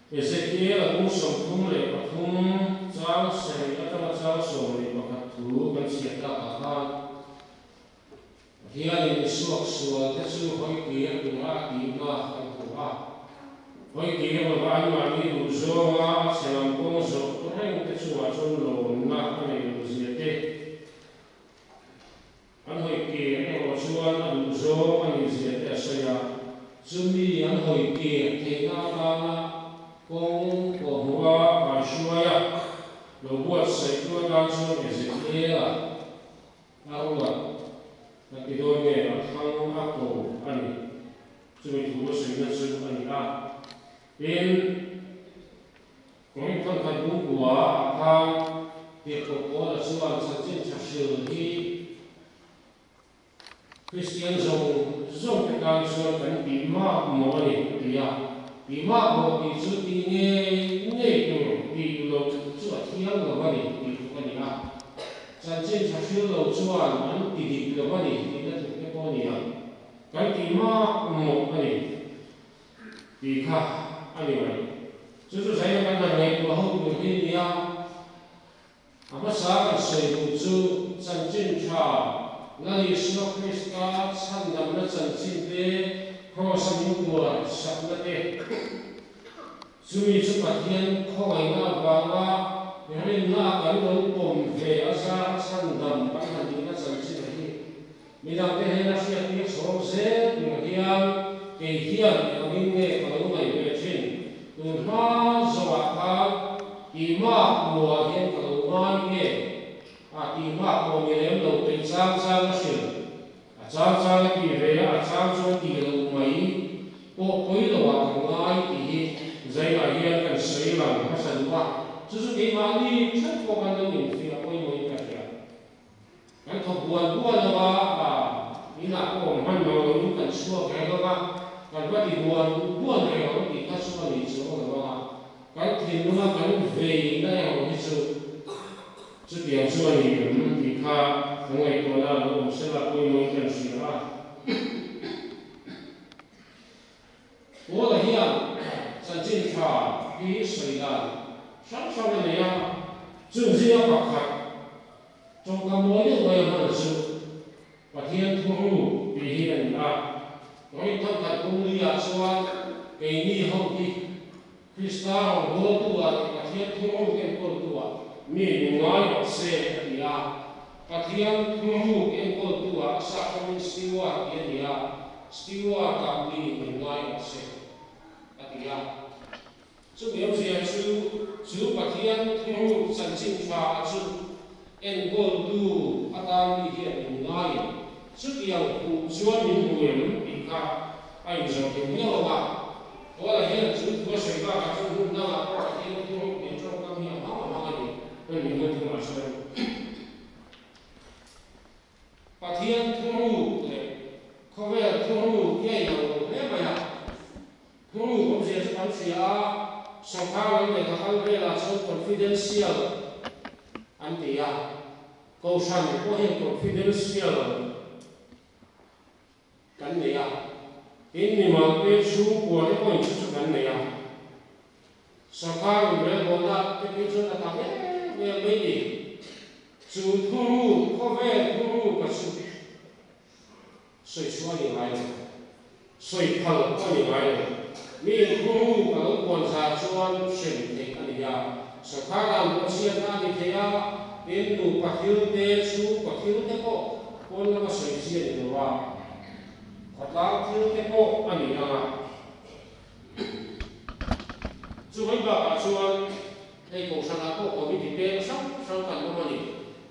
Ezekiel a kum 33 chang sarih atanga chang 11 thu kan chhiat takah khan Pathianin misuaksual te chu hawi kir tura a tihna kan hmu a. Hawi kir lova anmahni duh zawnga a chhe lam kawng zawh reng te chungah chuan lawmna a nei lo zia te, an hawi kir erawh chuan a duh zawng a nih zia te a sawi a. Chumi an hawi kir theihna atana kawng kawhhmuha kaihruai a lo buatsaih tu atan chuan Ezekiel-a A ruat ka ti dawn nge a thlang a ko a ni. Chumi thu a sawina chu a ni a. Tin, Korinth thawnkhat bungkua ah khan Tirhkoh Paula chuan chanchin tha hril hi Kristian zawng zawng te tan chuan kan tih mak maw a ni a ti a. Tih mak maw tih chu tih ngei ngei tur tih loh chu a thiang lo a ni tih tluk a ni a. Chanchin tha hril lo chuan an ti dik lo a ni tihna tluk te pawh a ni ang. Kan tih mak mawh a ni tih kha a ni mai. Chu chu zaina kan han ngaihtuah ho tur hi a ni a. A hmasa kan sawi duh chu chanchin tha Lal Isua Krista chhandamna chanchin te, Kraws-a min tuar sakna te, chumi chu Pathian khawngaihna avanga rinna kan lo pawm ve a zar chhandam kan han nihna chanchin a hi. Midangte hnena hriattir chhawng zel tur hian kei hian engangin nge ka lo ngaih ve thin? Tun hma zawhah khan tihmak muah hian ka lo ngai nge? A tihmak pawh ni lem lo peih chang chang a hrilh. A chang chang a tih ve a, a chang chuan tih loh mai pawh pawi loah ka ngai tih hi Zainah hian kan sawi lang hmasa duh a, chu chu keimahni theuh pawh kan lo infiah pawimawhin ka hria. Kan thawk bual bual lo a, inah pawh awm hman lo loin kan chhuak reng ang a, kan va ti bual bual reng ang tih kha chu a ni chuang lo ang a, kan thinlunga kan veina erawh hi chu chutiang chu a ni em tih kha kan ngaihtuahna a lo awm sela pawimawhin kan hria a. Paula hian chanchin tha hi sawi dan hrang hrang a nei a, chung zinga pakhat tawngka mawi deuh mai a hman chu Pathian thuruk tih hi a ni a. Rawih thangkhat bungli-ah chuan keini ho hi Krista rawngbawltu-ah leh Pathian thuruk enkawltu-ah mi min ngai rawh se a ti a. Pathian thuruk enkawltu-ah a sahrawmin steward tih a ni a, steward-ah mi min ngai rawh se a ti a. Chumi awmzia chu, chu Pathian thuruk chanchin tha chu enkawltu atan mi hian min ngaiin chutiang hmuh chuan min hmu em tih kha a inzawh thei miau ang a. Paula hian chu thu a sawi bakah chuan hun dangah pawh Pathian thuruk tih tawngkam hi a hmang a hmang a ni, hemi hun thumah chuan. Pathian thuruk leh khawvel thuruk hi a inang lo hle mai a. Thuruk awmzia chu kan hria a, sawrkar lam lehkha kal velah chuan confidential an ti a, Kohhran pawh hian confidential kan nei a, tin mimal te chhungkua te pawhin chu chu kan nei a. Sawrkar inrelbawlna te phei chuan a tam em em mai ni. Chu thuruk, khawvel thuruk a chu sawi chhuah a ni ngai lo, sawi phal a ni ngai lo. Mi inthuruk a lo puan zar chuan hrem theih a ni. thei a, sorkar dan bawhchhiatna a ni thei a, tin nupa thil te, chhungkaw thil te pawh pawn lama sawi chi a ni lo a, khawtlang thil te pawh a ni ang a. Chumai bakah chuan hei Kohhranah pawh committee peng hrang hrang kan awm a ni.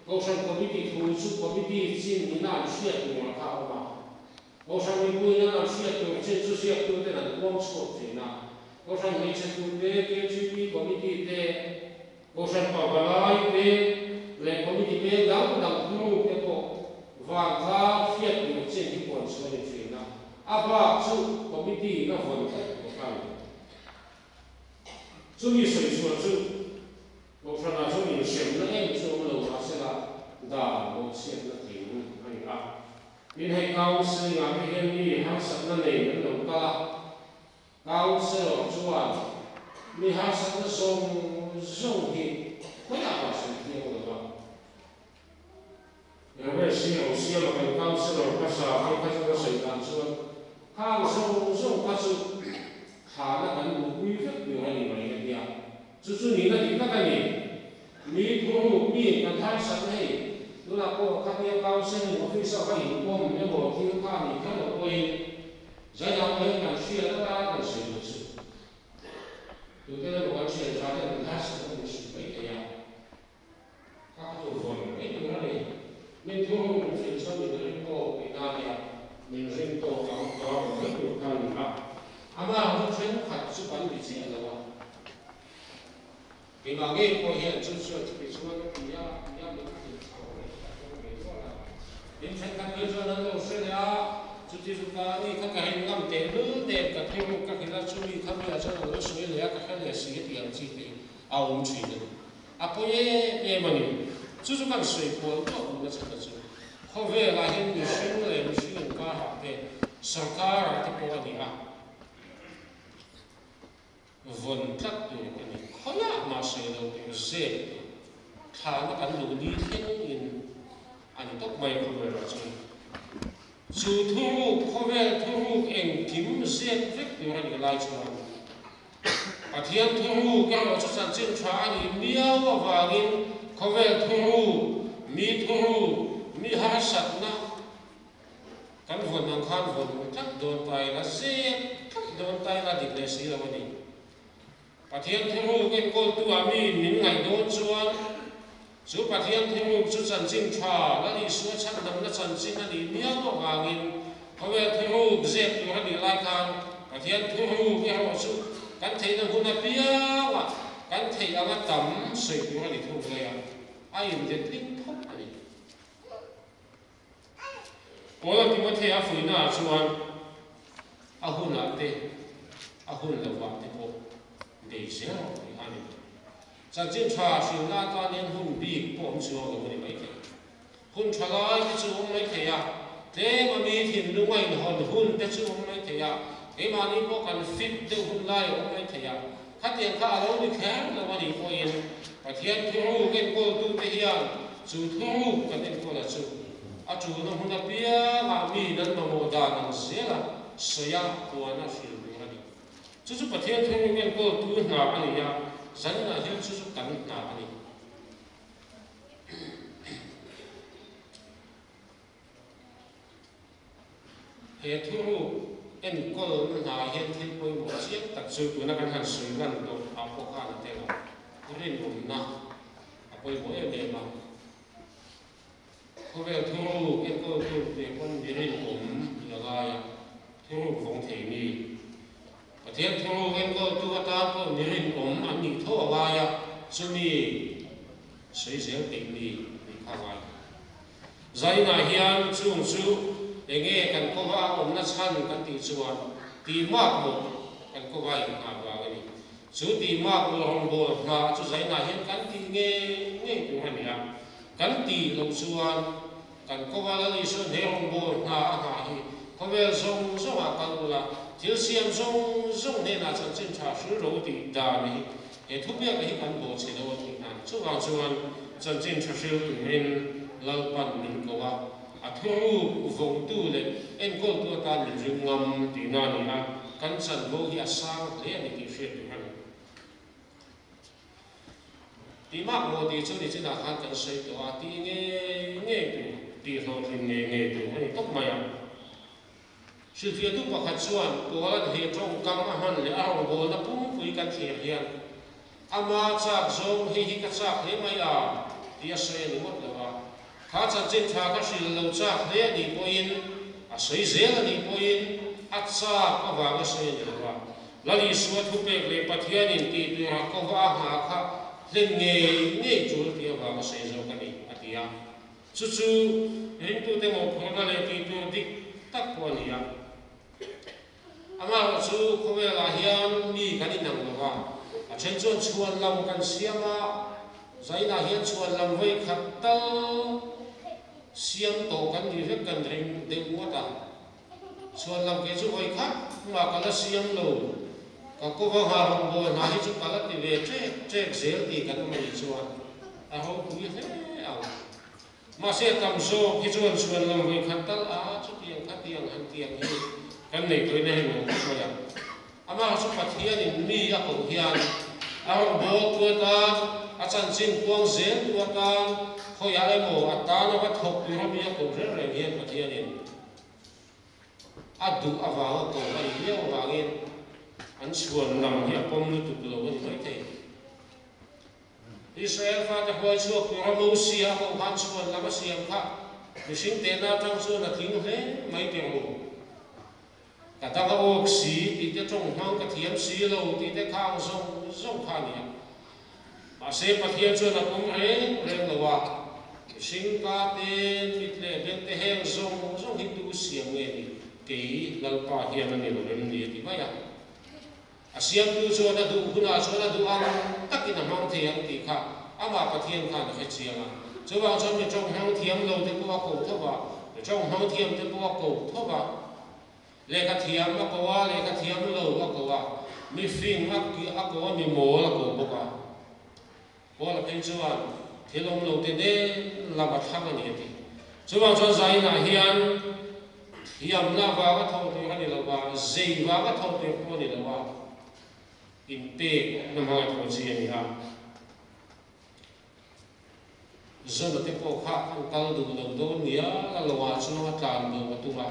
Kohhran committee thu chu committee chin nina an hriat tur kha a awm a. Kohhran mipuiin an hriat tur chin chu ziaktuten an puang chhuak thin a. Kohhran hmeichhe tute, KGP committee te, Kohhran pavalai te leh committee peng dang dang thuruk te pawh vantlang hriat tur chin hi puan chhuah a ni thin a. A bak chu committee in a vawn tlat bawk a ni. Chumi sawi chhuah chu Kohhranah chuan inhremna em chu awm lo mahsela dan bawhchhiatna tling a ni a. Tin hei counselling ah te hian mi harsatna nei an lo kal a, counsellor chuan mi harsatna zawng zawng hi khawiah mah sawi thiang lo a. Revesi ro siama kan counsellor hmasa phei kha chuan a sawi dan chuan khang zawng zawng kha chu thlahna kan luhpui vek tur a ni mai a tia. Chu chu nihna dik tak a ni. Mi thuruk mi kan harsatna hei tunah pawh khatia counselling office a va inpawm emaw thil kha a nih kher loh pawhin zaidang pawh hian kan hriat atan kan sawi duh chu. Tute emaw kan hriat tha ten kan harsatna min hrilh mai thei a. Ka ka chu vawn mai tur a ni. Min thuruk min hrilh chuan min ring tawk tihna a nia. Min ring tawk ang ka rawn mai tur kha a ni a. Amah chu thenkhat chu kan ti chiah lo a. Keimah ngei pawh hian chu chuan chuti chuan a ti a, tia min hrilh chho leh ka hre ve nual a. Min thenkhat phei chuan an lo hre leh a, chuti ruka a ni kha ka rin ngam tehlul nen ka thuruk ka hrilh a, chumi kha mi ah chuan an lo sawi leh a, ka hre leh si a tih ang chi te hi a awm thin a ni. A pawi em em a ni. Chu chu kan sawi kual duah duhna chhan a chu. Khawvelah hian mihring leh mihring inkarah te, sorkarah te pawh a ni a. Vawn tlat tur a ni. Khawiah mah sawi lo tur zep tur thlahna kan luh ni thleng in a ni tawp mai khawvelah chuan. Chu thuruk, khawvel thuruk engkim zep vek tur a nih lai chuan Pathian thuruk erawh chu chanchin tha a nih miau avangin khawvel thuruk, mi thuruk, mi harsatna kan vawn ang khan vawn tlat dawn ta ila, zep tlat dawn ta ila dik leh si lo a ni. Pathian thuruk enkawltu ah mi min ngaih dawn chuan chu Pathian thuruk chu chanchin tha Lal Isua chhandamna chanchin a nih miau avangin khawvel thuruk zep tur a nih lai khan Pathian thuruk erawh chu kan theihna hun apiangah kan theih anga tam sawi tur a ni thung mai a, a inletling phawt a ni. Paula Timothea fuihnaah chuan a hunah te, a hun lovah te pawh bei zel rawh tih a ni. Chanchin tha hrilhna atan hian hun bik pawh awm chuang lo a ni maithei. Hun tha lai te chu awm maithei a, tlem a mi thinlung a inhawn hun te chu awm maithei a, keimahni pawh kan fit deuh hun lai a awm maithei a, khatiang kha a lo ni kher lo a nih pawhin Pathian thuruk enkawltute hian chu thuruk kan enkawla chu a tulna hmun apiangah mi nan mamawh dan ang zela sawi a, puan a hrilh tur a ni. Chu chu Pathian thuruk enkawltu hna a ni a, zaninah hian chu chu kan hna a ni. He thuruk enkawlna hna hian thil pawimawh chiang tak chu tuna kan han sawi lan tawh ah pawh khan a tel a, rinawmna a pawimawh em em a. Khawvel thuruk enkawltu te pawn mi rinawm ni a ngai a, thuruk vawng thei mi. Pathian thuruk enkawltu atan pawh mi rinawm an nih tho a ngai a, chumi sawi zel peih mi nih kha a ngai. Zainah hian chung chu enge kan kawva a awmna chhan kan tih chuan tihmak maw kan kawva inhngah vang a ni. Chu tihmak maw rawngbâwl hna chu zainah hian kan tih ngei ngei tur a ni a. Kan tih loh chuan kan kawva Lal Isuan he rawngbâwl hna a nghah hi khawvel zawng zawngah kal ula, thil siam zawng zawng hnenah chanchin tha hril ro tih dan hi He thubiak hi kan bawhchhe lo a tih hnan. Chuvang chuan chanchin tha hril turin Lalpan min ko a, a thuruk vawngtu leh enkawltu atan min ring ngam tihna a ni a, kan chanvo hi a sang hle a ni tih hriat tur a ni. Tih mak maw tih chu nichinah khan kan sawi tawh a, tih ngei ngei tur, tih hlawhtlin ngei ngei tur a ni tawp mai a. Hrilhfiahtu pakhat chuan Paula'n he tawngkam a hman leh a rawngbawlna pumpui kan thlir hian ama chak zawng hei hi ka chak hle mai a tih a sawi a ni ngawt lo a. Kha chanchin tha ka hrilh lo chak hle a nih pawhin, a sawi zel a nih pawhin a chak avanga sawi a ni lo a. Lal Isua thupek leh Pathianin tih tura kova a nghah kha hlen ngei ngei tul tih avanga sawi zawk a ni, a ti a. Chu chu ringtute mawhphurhna leh tih tur dik tak pawh a ni a. Amaherawh chu khawvelah hian mi kan inang lo va, a then chuan chhuan lam kan siam a, zainah hian chhuan lam vawi khat tal siam tawh kan nih vek kan ring deuh ngawt a. Chhuan lam kei chu vawi khat hmah ka la siam lo, ka kova nghah rawngbâwl hna hi chu ka la ti ve ṭek ṭek zel tih kan awm a nih chuan a ropui hle ang. Mahse a tam zawk hi chuan chhuan lam vawi khat tal a chutiang khatiang han tiang hi kan nei tawhin a heng lo khawp mai a. Amah chu Pathianin mi a koh hian a rawn bawl tu atan, a chanchin kuang zel tu atan, khawiah emaw a tan a va thawk tura mi a koh reng reng hian Pathianin a duh avanga koh a nih viau avangin an chhuan lam hi a pawm lutuk lo a ni maithei. Israel fate huai chhuak tura Mosia a koh khan chhuan lam a siam kha mihring tehna atang chuan a tling hle mai teh u. Ka dang a awk si tih te tawng hmang ka thiam si lo tih te kha ang zawng zawng kha a ni a. Mahse Pathian chuan a pawm reng reng lo a, mihring ka te, mit leh beng te heng zawng zawng hi tu siam nge ni? Kei Lalpa hian a ni lo em ni a ti mai a. A siamtu chuan a duh hunah chuan a duh ang takin a hmang thei ang tih kha amah Pathian khan a hre chiang a. Chuvang chuan mi tawng hmang thiam lo te pawh a ko tho va, mi tawng hmang thiam te pawh a ko tho va. Lehkha thiam a ko a, lehkha thiam lo a ko a, mi fing a ko a, mi mawl a ko bawk a. Paula phei chuan thil awm lo te nen lam a thlang a ni a ti. Chuvang chuan Zainah hian thiamna vanga thawh tur a ni lo va, zei vanga thawh tur pawh a ni lo va, inpekna hmanga thawh chi a ni a. Zona te pawh kha an kal duh lo dawn nia, la lawngah chuang a tlan bo a tum a.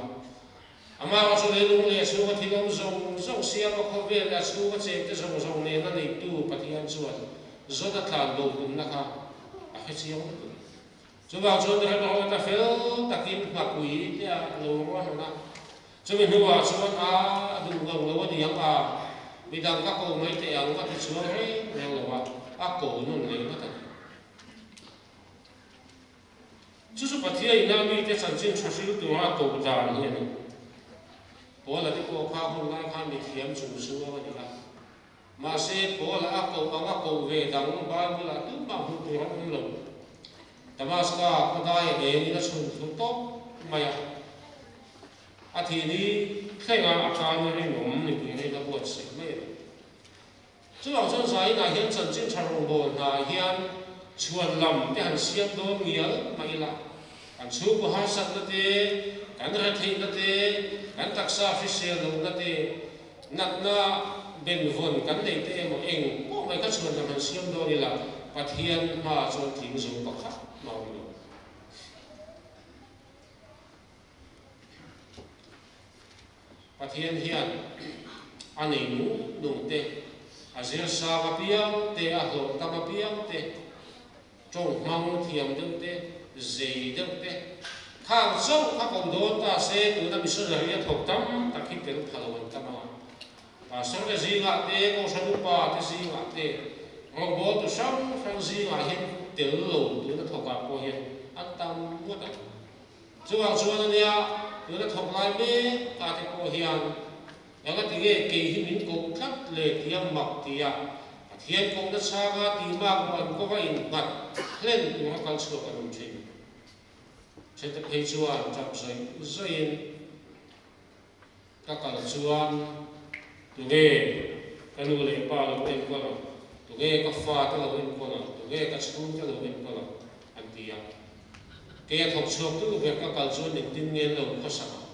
Amah chu leilung leh chhunga thil awm zawng zawng siama khawvel leh a chhunga chengte zawng zawng nena neitu Pathian chuan zawt a tlan bo tumna kha a hre chiang lutuk. Chuvang chuan remrawta fel takin nghapui te a lo ruahman a, chumi hnuah chuan a duh ngang lo a ni ang a, midang ka ko mai teh ang a ti chuang reng reng lo a, a ko nawn leh ngawt a ni. Chu chu Pathian ina mite chanchin tha hril tura koh dan hi a ni. Paula te pawh kha hun lai khan mithiam chung chuang a ni a. Mahse, Paula a koh ang a koh ve dang Bible-ah tumah hmuh tur a awm lo. Damaska khawdaia engin a chhun thlu tawp mai a. A thih ni thlengah a tan rinawm ni turin a buatsaih mai a ni. Chuvang chuan Zainah hian chanchin tha rawngbâwl hnaah hian chhuan lam te han siam dawn ngial mah ila, kan chhungkaw harsatna te, kan retheihna te, kan taksa hrisel lohna te, natna benvawn kan neih te emaw eng pawh mai kha chhuan lam han siam dawn ila, Pathian hmaah chuan tling zo pakhat mah awm lo. Pathian hian a nei nung nung te, a zir sang apiang te, a hlawh tam apiang te, tawng hmang thiam deuh te, zei deuh te, khang chauh kha ko dawn ta se tuna missionary a thawk tam tak hi tel pha lo an tam a. Pastor te zingah te, Kohhran upa te zingah te, rawngbawltu hrang hrang zingah hian tel lo tuna thawkah pawh hian an tam ngawt ang. Chuvang chuan a nia, tuna thawk lai mek ta te pawh hian eng a ti nge kei hi min koh tlat le tia mak tia Pathian kohna chhanga tihmak maw an kawva innghat hlen tura kal chhuak an awm thin. Thente phei chuan tap zawih zawihin ka kal chuan tunge ka nu leh pa lo enkawl ang, tunge ka fa te lo enkawl ang, tunge ka chhungte lo enkawl ang an ti a. Kei a thawk chhuak tu ber ka kal chuan engtin nge an lo khawsak ang?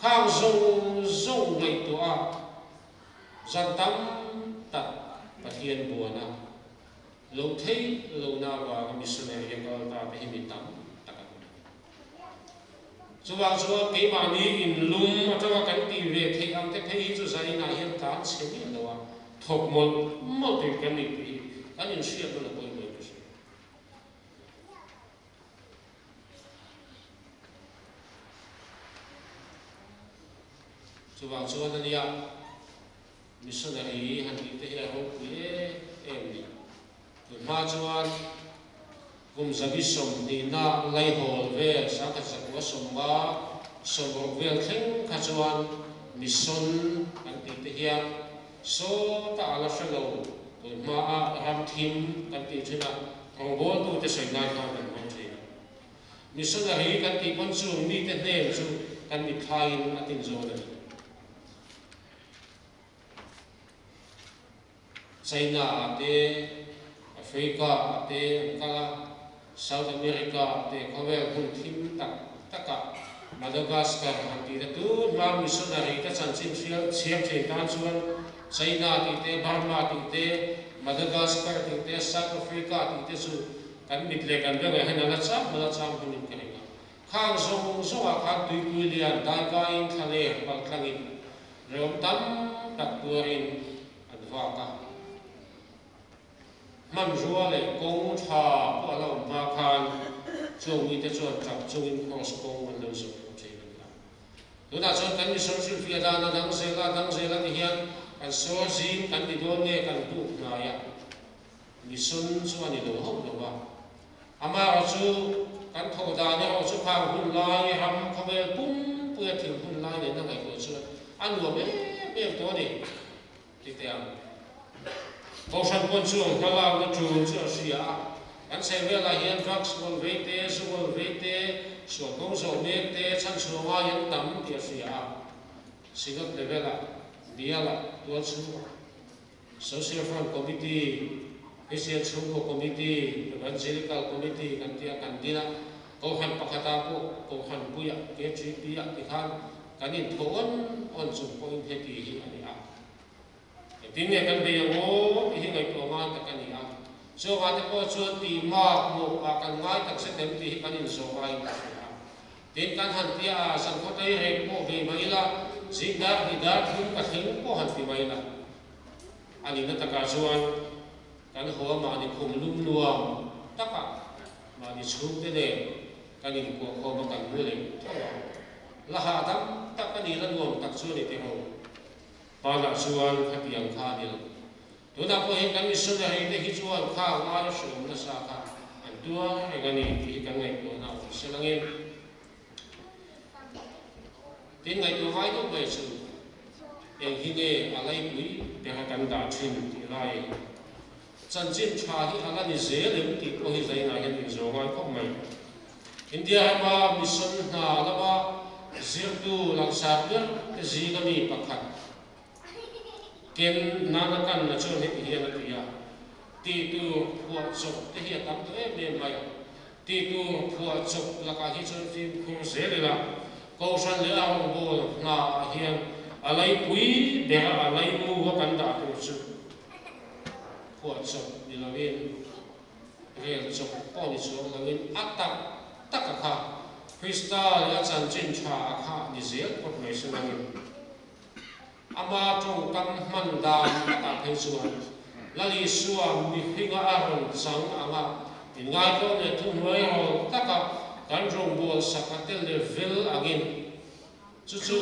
Khang zawng zawng ngaihtuah a zan tam tak Pathian buan a. Lo thei lo na avanga missionary a kal ta te hi mi tam tak an awm. Chuvang chuan keimahni inlum atanga kan tih ve theih ang te phei hi chu zainah hian tlan chhe miah lo a, thawk mawlh mawlh tur kan nih tih hi kan inhriat nawn a pawimawh in ka hria. Chuvang chuan ania missionary han tih te hi a ropui em em ni. Tunhma chuan kum 120na laihawl vel 1950 sawmruk vel thleng kha chuan mission kan tih te hian sawta a la hre lo tunhma a ram thim kan tih thin a rawngbawltute sawi nan khan kan hmang thin. Missionary kan tih pawn chung mite hnen chu kan mitthlaiin a tin zawn a ni. China ah te, Africa ah te an kal a, South America ah te khawvel hmun thim tak takah Madagascar han tih te tun hma missionary te chanchin hrial chhiar thin tan chuan China tih te, Burma tih te, Madagascar tih te, South Africa tih te chu kan mit leh kan bengah hian a la cham a la cham hunin ka ring a. Khang zawng zawngah khan tuipui lian daikaiin thlaleh paltlangin Rawng tam tak tuarin an vak a. Hmanrua leh kawng tha pawh a la awm hma khan chung mite chuan tap chungin cross kawng an lo zawh tawh thin a ni a. Tunah chuan kan mission hrilhfiah dan a dang zel a, dang zel a ti hian kan sawl zing kan ti dawn nge kan hnuk hnai a, mission chu a ni lo hauh lo a. Amaherawhchu kan thawh dan erawh chu khang hun lai ram khawvel pumpuia thil hun lai nen a ngaihtuah chuan a nuam em em tawh a ni ti teh ang. Kohhran pawn chuan hmalakna tul chu a hria a, kan chhehvelah hian drugs bawl vei te, zu bawl vei te, sual kawng zawh mek te, chhanchhuah ngai an tam tih a hria a. Synod level-ah, bialah, tualchhungah. Social Front Committee, Christian Chhungkaw Committee, Evangelical Committee kan tia kan din a, Kohhran pakhatah pawh Kohhran puiah KGP-ah tikhan kan inthaw awn awn chung pawhin heti hi a ni a. Engtin nge kan bei ang aw tih hi ngaihtuah ngai tak a ni a. Chungah te pawh chuan tih mak mawh ah kan ngai tak zet em tih hi kan inzawh ngaiin ka hria a. Tin kan han tia a, zan khawtei reng pawh bei mai ila, zing dar hnih dar thum ka thleng pawh han ti mai ila. A nihna takah chuan kan haw a mahni khum lum nuam takah mahni chhungte nen kan inkuah khawm a kan mu leh tho a. La hahdam tak a nih la nuam tak chu a ni teh ho. Hmanah chuan khatiang kha a ni lo. Tunah pawh hian kan missionary te hi chuan kha ngai a hreawm nasa kha an tuar reng a ni tih hi kan ngaihtuahna a awm sel angin. Tin ngaihtuah ngai deuh mai chu eng hi nge a laipui bera kan dah thin tih lai chanchin tha hi a la ni zel em tih pawh hi zainah hian inzawh ngai khawp mai. India rama mission hna lama zirtu langsar ber te zinga mi pakhat Ken Nanakan na chuan heti hian a ti a, Tih tur phuah chawp te hi a tam tawh em em mai. Tih tur phuah chawp lakah hi chuan fimkhur zel ila, Kohhran leh a rawngbâwl hnaah hian a laipui bera a laimu a kan dah tur chu phuah chawp ni loin, rel chawp pawh ni chuang loin a tak tak a kha Krista leh a chanchin tha a kha ni zel phawt mai se langin. Ama tawngkam hman dan takah phei chuan Lal Isua mihringa a rawn chang ang a, inngaitawm leh thuhnuai rawl taka kan rawngbâwl sak a tel leh vel angin chu chu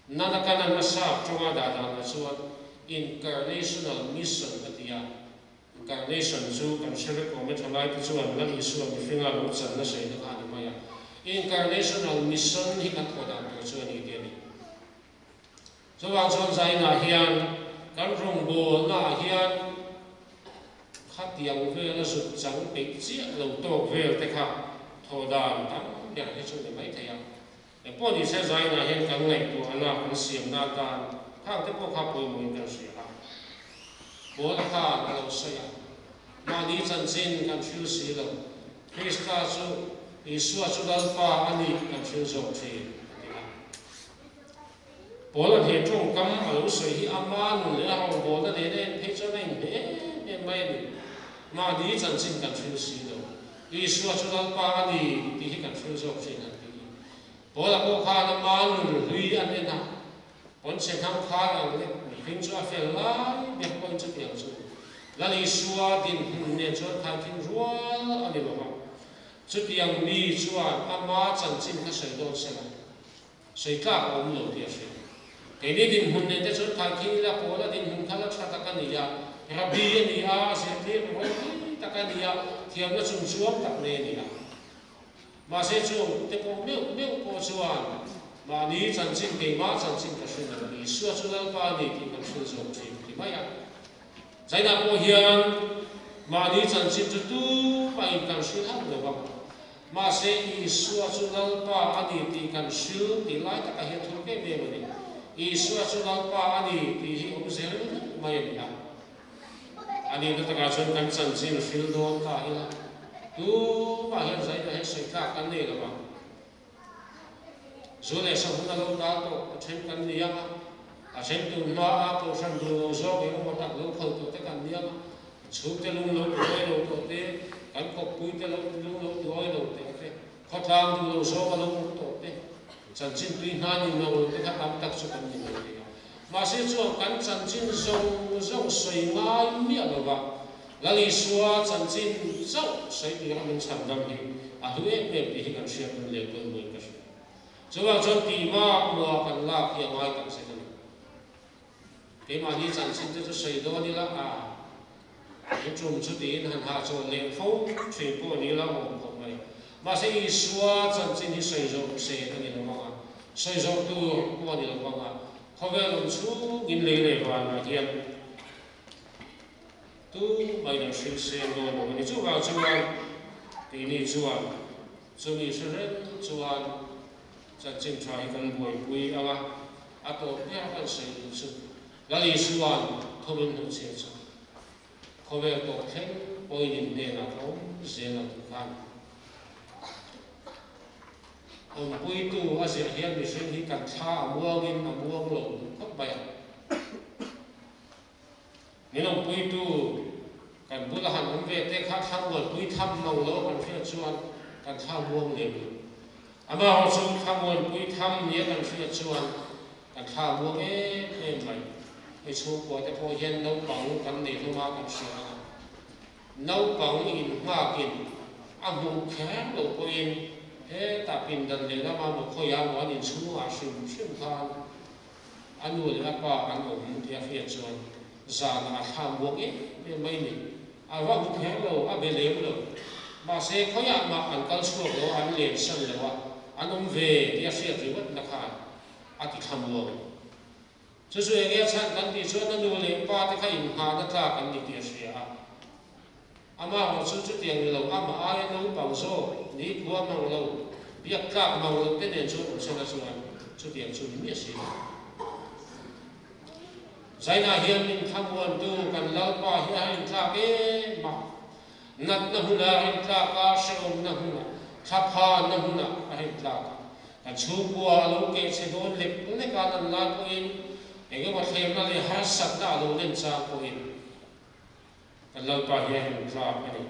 Nanakana nasa tawnga dah danah chuan incarnational mission a ti a. Incarnation chu kan hre vek awm e, thalaite chuan Lal Isua mihringa lo chan na sawi na kha a ni mai a. Incarnational mission hi kan thawh dan tur chu a ni tih a ni. Chuvang chuan zainah hian kan rawngbawlnaah hian khatiang vela zut chang peih chiah lo tawk vel te kha thawh dan tam ber hi chu a ni mai thei a. Engpawh ni se zainah hian kan ngaihtuahna kan siamna atan khang te pawh kha pawimawhin kan hria a. Paula khan a lo sawi a, Mahni chanchin kan hril si lo, Krista chu Isua chu Lalpa a ni kan hril zawk thin, a ti a. Paula he tawngkam a lo sawi hi ama nun leh a rawngbawlna nen a en phei chuan a inhne em em mai. hianin mahni chanchin kan hril si lo. Isua chu Lalpa a ni tih hi kan hril zawk thin an ti. Paula pawh khan ama nun hlui an en a, pawnchhe hnam khar ang lek mihring chu a fel lai ber pawhin chutiang chu Lal Isua dinhmun nen chuan khaikhin rual a ni lo va. Chutiang mi chuan ama chanchin kha sawi dawn se la, sawi tlak a awm lo tih a hria. Keini dinhmun nen te chuan khaikhin ila Paula dinhmun kha la tha tak a ni a, rabbi a ni a, zirtir ropui tak a ni a, thiamna chungchuang tak nei a ni a. Mahse chung te pawh meuh meuh pawh chuan mahni chanchin keimah chanchin ka hre lo, Isua chu Lalpa a ni tih kan hrilh zawk thin ti mai a. Zainah pawh hian mahni chanchin chu tumahin kan hrilh hauh lo va, mahse Isua chu Lalpa a ni tih kan hrilh tih lai takah hian thur em em a ni. Isua chu Lalpa a ni tih hi awm zel mai a ni a. A nihna takah chuan kan chanchin hrilh dawn ta ila, tumah hian zainah hian sawi tlak kan nei lo vang. Zu leh sahun a lo dal tawh, a then kan ni ang a, a then tun hma a kohhran duh lo zawk eng emaw tak lo phal tawh te kan ni ang a, chhungte lung lo tuawi lo tawh te, kan kawppui te lo lung lo tuawi lo teh te, khawtlang duh lo zawk a lo awm tawh te, chanchin tui hna ni lo lo te kha tam tak chu kan ni mai thei a. Mahse chuan kan chanchin zawng zawng sawi ngai miah lo va, Lal Isua chanchin chauh sawi tura min chhan dam hi a hlu em em tih hi kan hriat hun leh pawimawhin ka hria. Chuvang chuan tihmak mua kan lak hi a ngai tak zet a ni. Keimahni chanchin te chu sawi dawn ila a, in tum chu tiin han hahchawn leh fo thin pawh ni ila awm khawp mai. Mahse Isua chanchin hi sawi zawh se a ni lo vang a, sawi zawh tur pawh a ni lo vang a, khawvel awm chhungin lei leh vanah hian Tu mai lo hrilh seng dawn lo a ni. Chuvang chuan keini chuan chumi hre reng chuan chanchin tha hi kan buaipui ang a, a tawp ber kan sawi duh chu Lal Isua'n thawmin hmuh chhiah chu khawvel tawh thleng pawhin in hnenah ka awm zel ang tih khan awmpuitu a ziah hian mihring hi kan thla a muangin a muang lo duh khawp mai a. Min awmpuitu kan bula han awm ve te kha thlamuanpui tham mang lo kan hriat chuan kan thlamuang lem lo. Amaherawh chu thlamuanpui tham nia kan hriat chuan kan thlamuang em em mai. Hei chhungkua te pawh hian naupang kan nei hlawm a kan hria ang a. Naupang innghakin a hmuh kher lo pawhin hetah pindan lehlam a maw khawiah maw an inchhungah hrim hrim khan A nu leh a pa an awm tih a hriat chuan zanah a thlam buak em em mai ni. A va hmu kher lo, a be lem lo. Mahse, khawiah mah an kal chhuak lo a, an len san lo a, an awm ve tih a hriat ringawt na khan a ti thlam uang. Chu chu enge a chhan kan tih chuan a nu leh pa te kha inngahna tlak an ni tih a hria a. Amah chu chutiang ni lo, amah aia naupang zawk, nikhua mang lo, biak tlak mang lo te nen chuan awm sela chuan chutiang chu ni miah si lo. Zainah hian min thlamuantu kan Lalpa hi a rintlak em a, natna huna a rintlak a, hrehawmna huna, thlaphanna huna a rintlak a, kan chhungkua a lo kehchhe dawn lek lek a lan lai pawhin engemaw thlemna leh harsatna a lo len chang pawhin Kan Lalpa hi a him tlak a ni.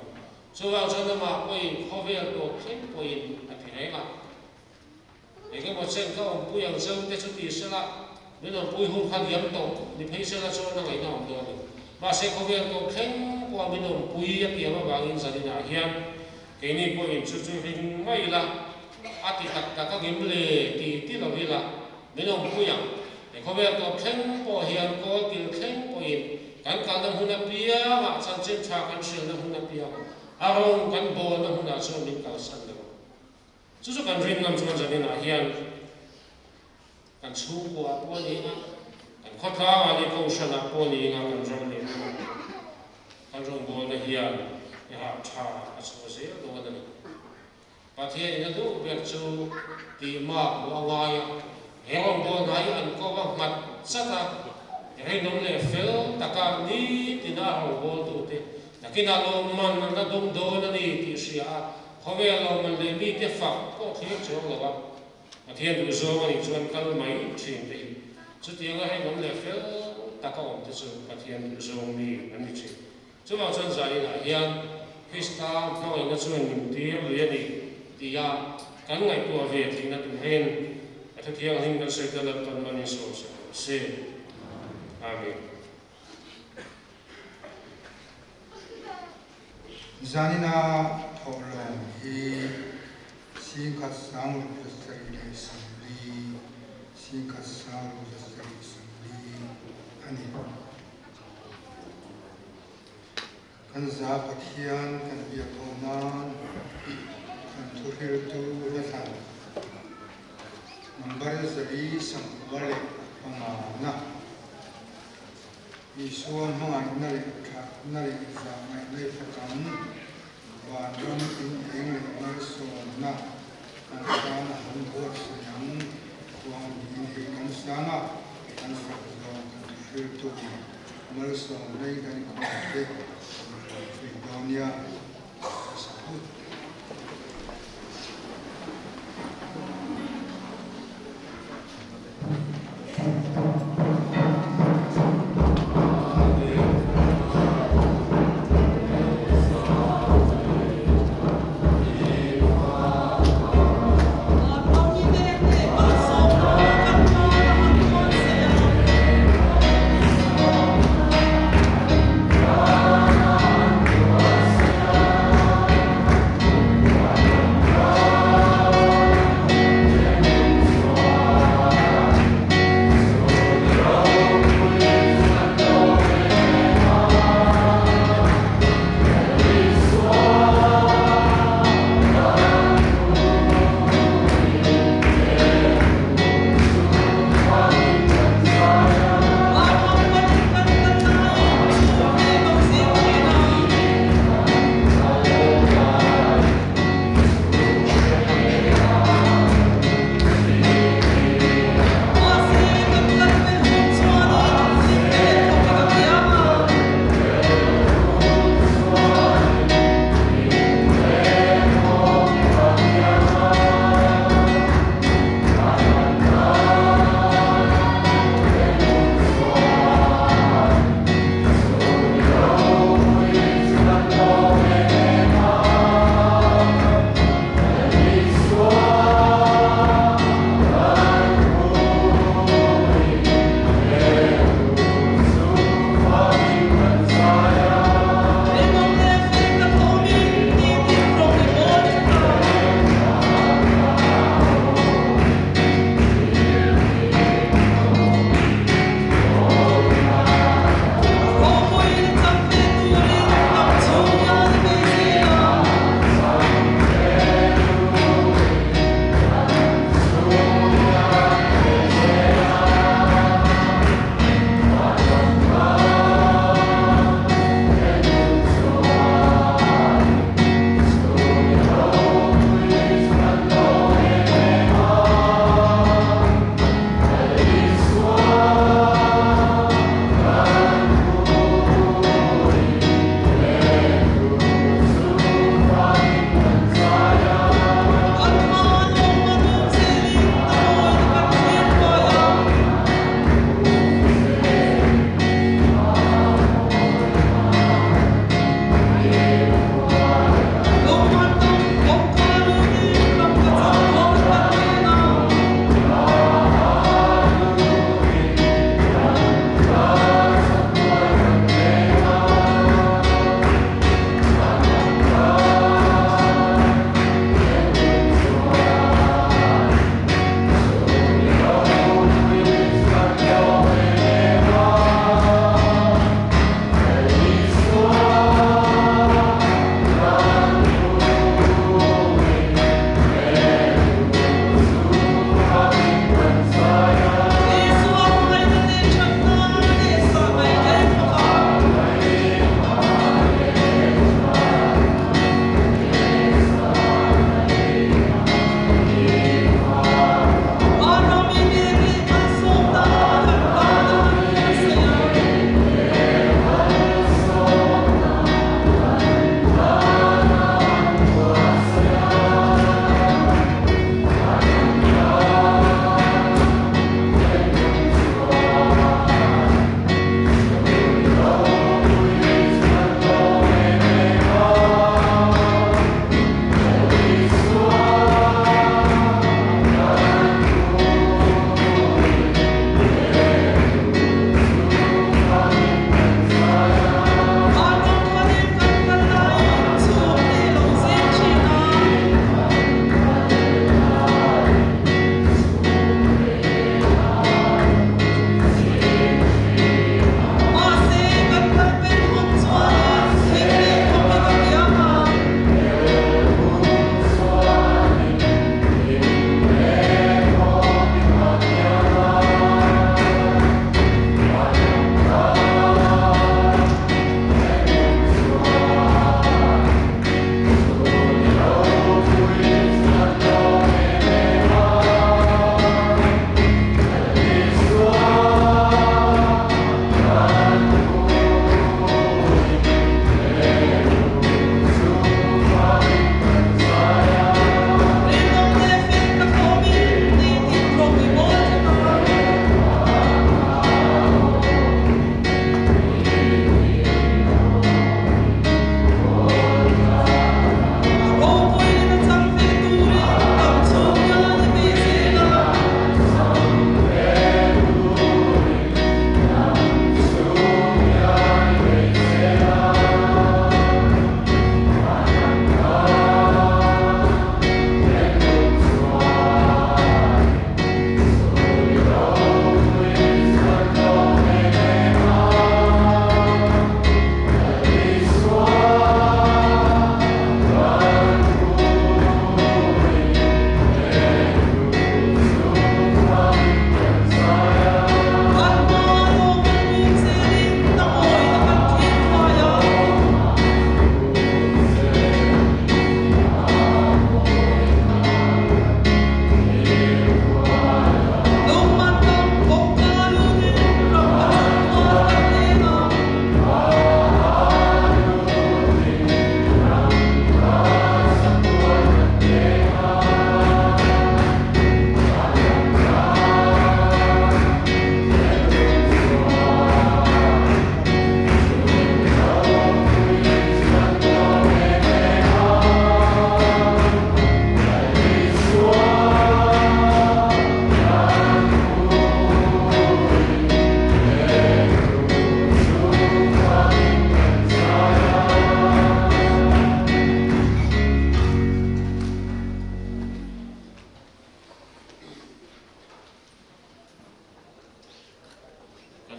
Chuvang chuan amah pawhin khawvel tawp thleng pawhin a ti reng a. Engemaw chen ka awmpui ang cheu te chu ti sela, min awmpui hun kha liam tawh ni phei sela chuan a ngaihna awm dawn a ni. Mahse khawvel tawp thleng pawha min awmpui a tiam avangin zaninah hian keini pawhin chu chu ring mai ila, a ti tak tak a ngim le ti ti lo ila, Min awmpui ang. He khawvel tawp thleng pawh hian kawl kil thleng pawhin kan kalna hmun apiangah chanchin tha kan hrilhna hmun apiang a rawng kan bawlna hmunah chuan min kalsan lo. Chu chu kan rin ngam chuan zaninah hian kan chhungkuaah pawh ni anga, kan khawtlangah leh kohhranah pawh ni anga kan ram leh hnamah kan rawngbawlna hian rah tha a chhuah zel dawn a ni. Pathian in a duh ber chu tih mak hmuh a ngai a, he rawngbawlna hi an ko a nghat chat a, rinawm leh fel taka nitina a rawngbawltute nakinah lawmman an la dawng dawn a ni tih hria a, khawvel lawmman leh mite fak pawh thlir chuang lo a, Pathian duhzawng a nih chuan kal mai thin te hi chutianga rinawm leh fel taka awm te chu Pathian duhzawng mi an ni thin. Chuvang chuan zaninah hian Krista hmangaihna chuan min tir lui a ni tia kan ngaihtuah ve theihna turin a thu thianghlim kan sawi ta Lalpan man in sawm sak rawh se. Amen. Zanina thawhlawm hi singkhat sang ruk zasarih leh 40, singkhat sang ruk zasarih 40 a ni. Kan za Pathian kan biak ho nan kan thuhriltu hla thlan number 495 na. Isua hmangaihna leh thatna leh zahngaihna i fakang, vanram in eng leh malsawmna kan tan a han buatsaih ang, khuang niin hei kan sang a, kan fak zawng kan thuhriltu malsawmna in kan khuang te kan hruai zui dawn nia. Sahut.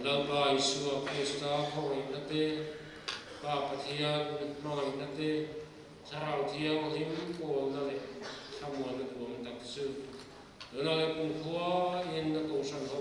Kan Lalpa Isua Krista khawngaihna te, Pa Pathian hmangaihna te, Thlarau Thianghlim pawlna leh thlamuanna duhawm tak chu tunah leh kumkhua in a kohhran ho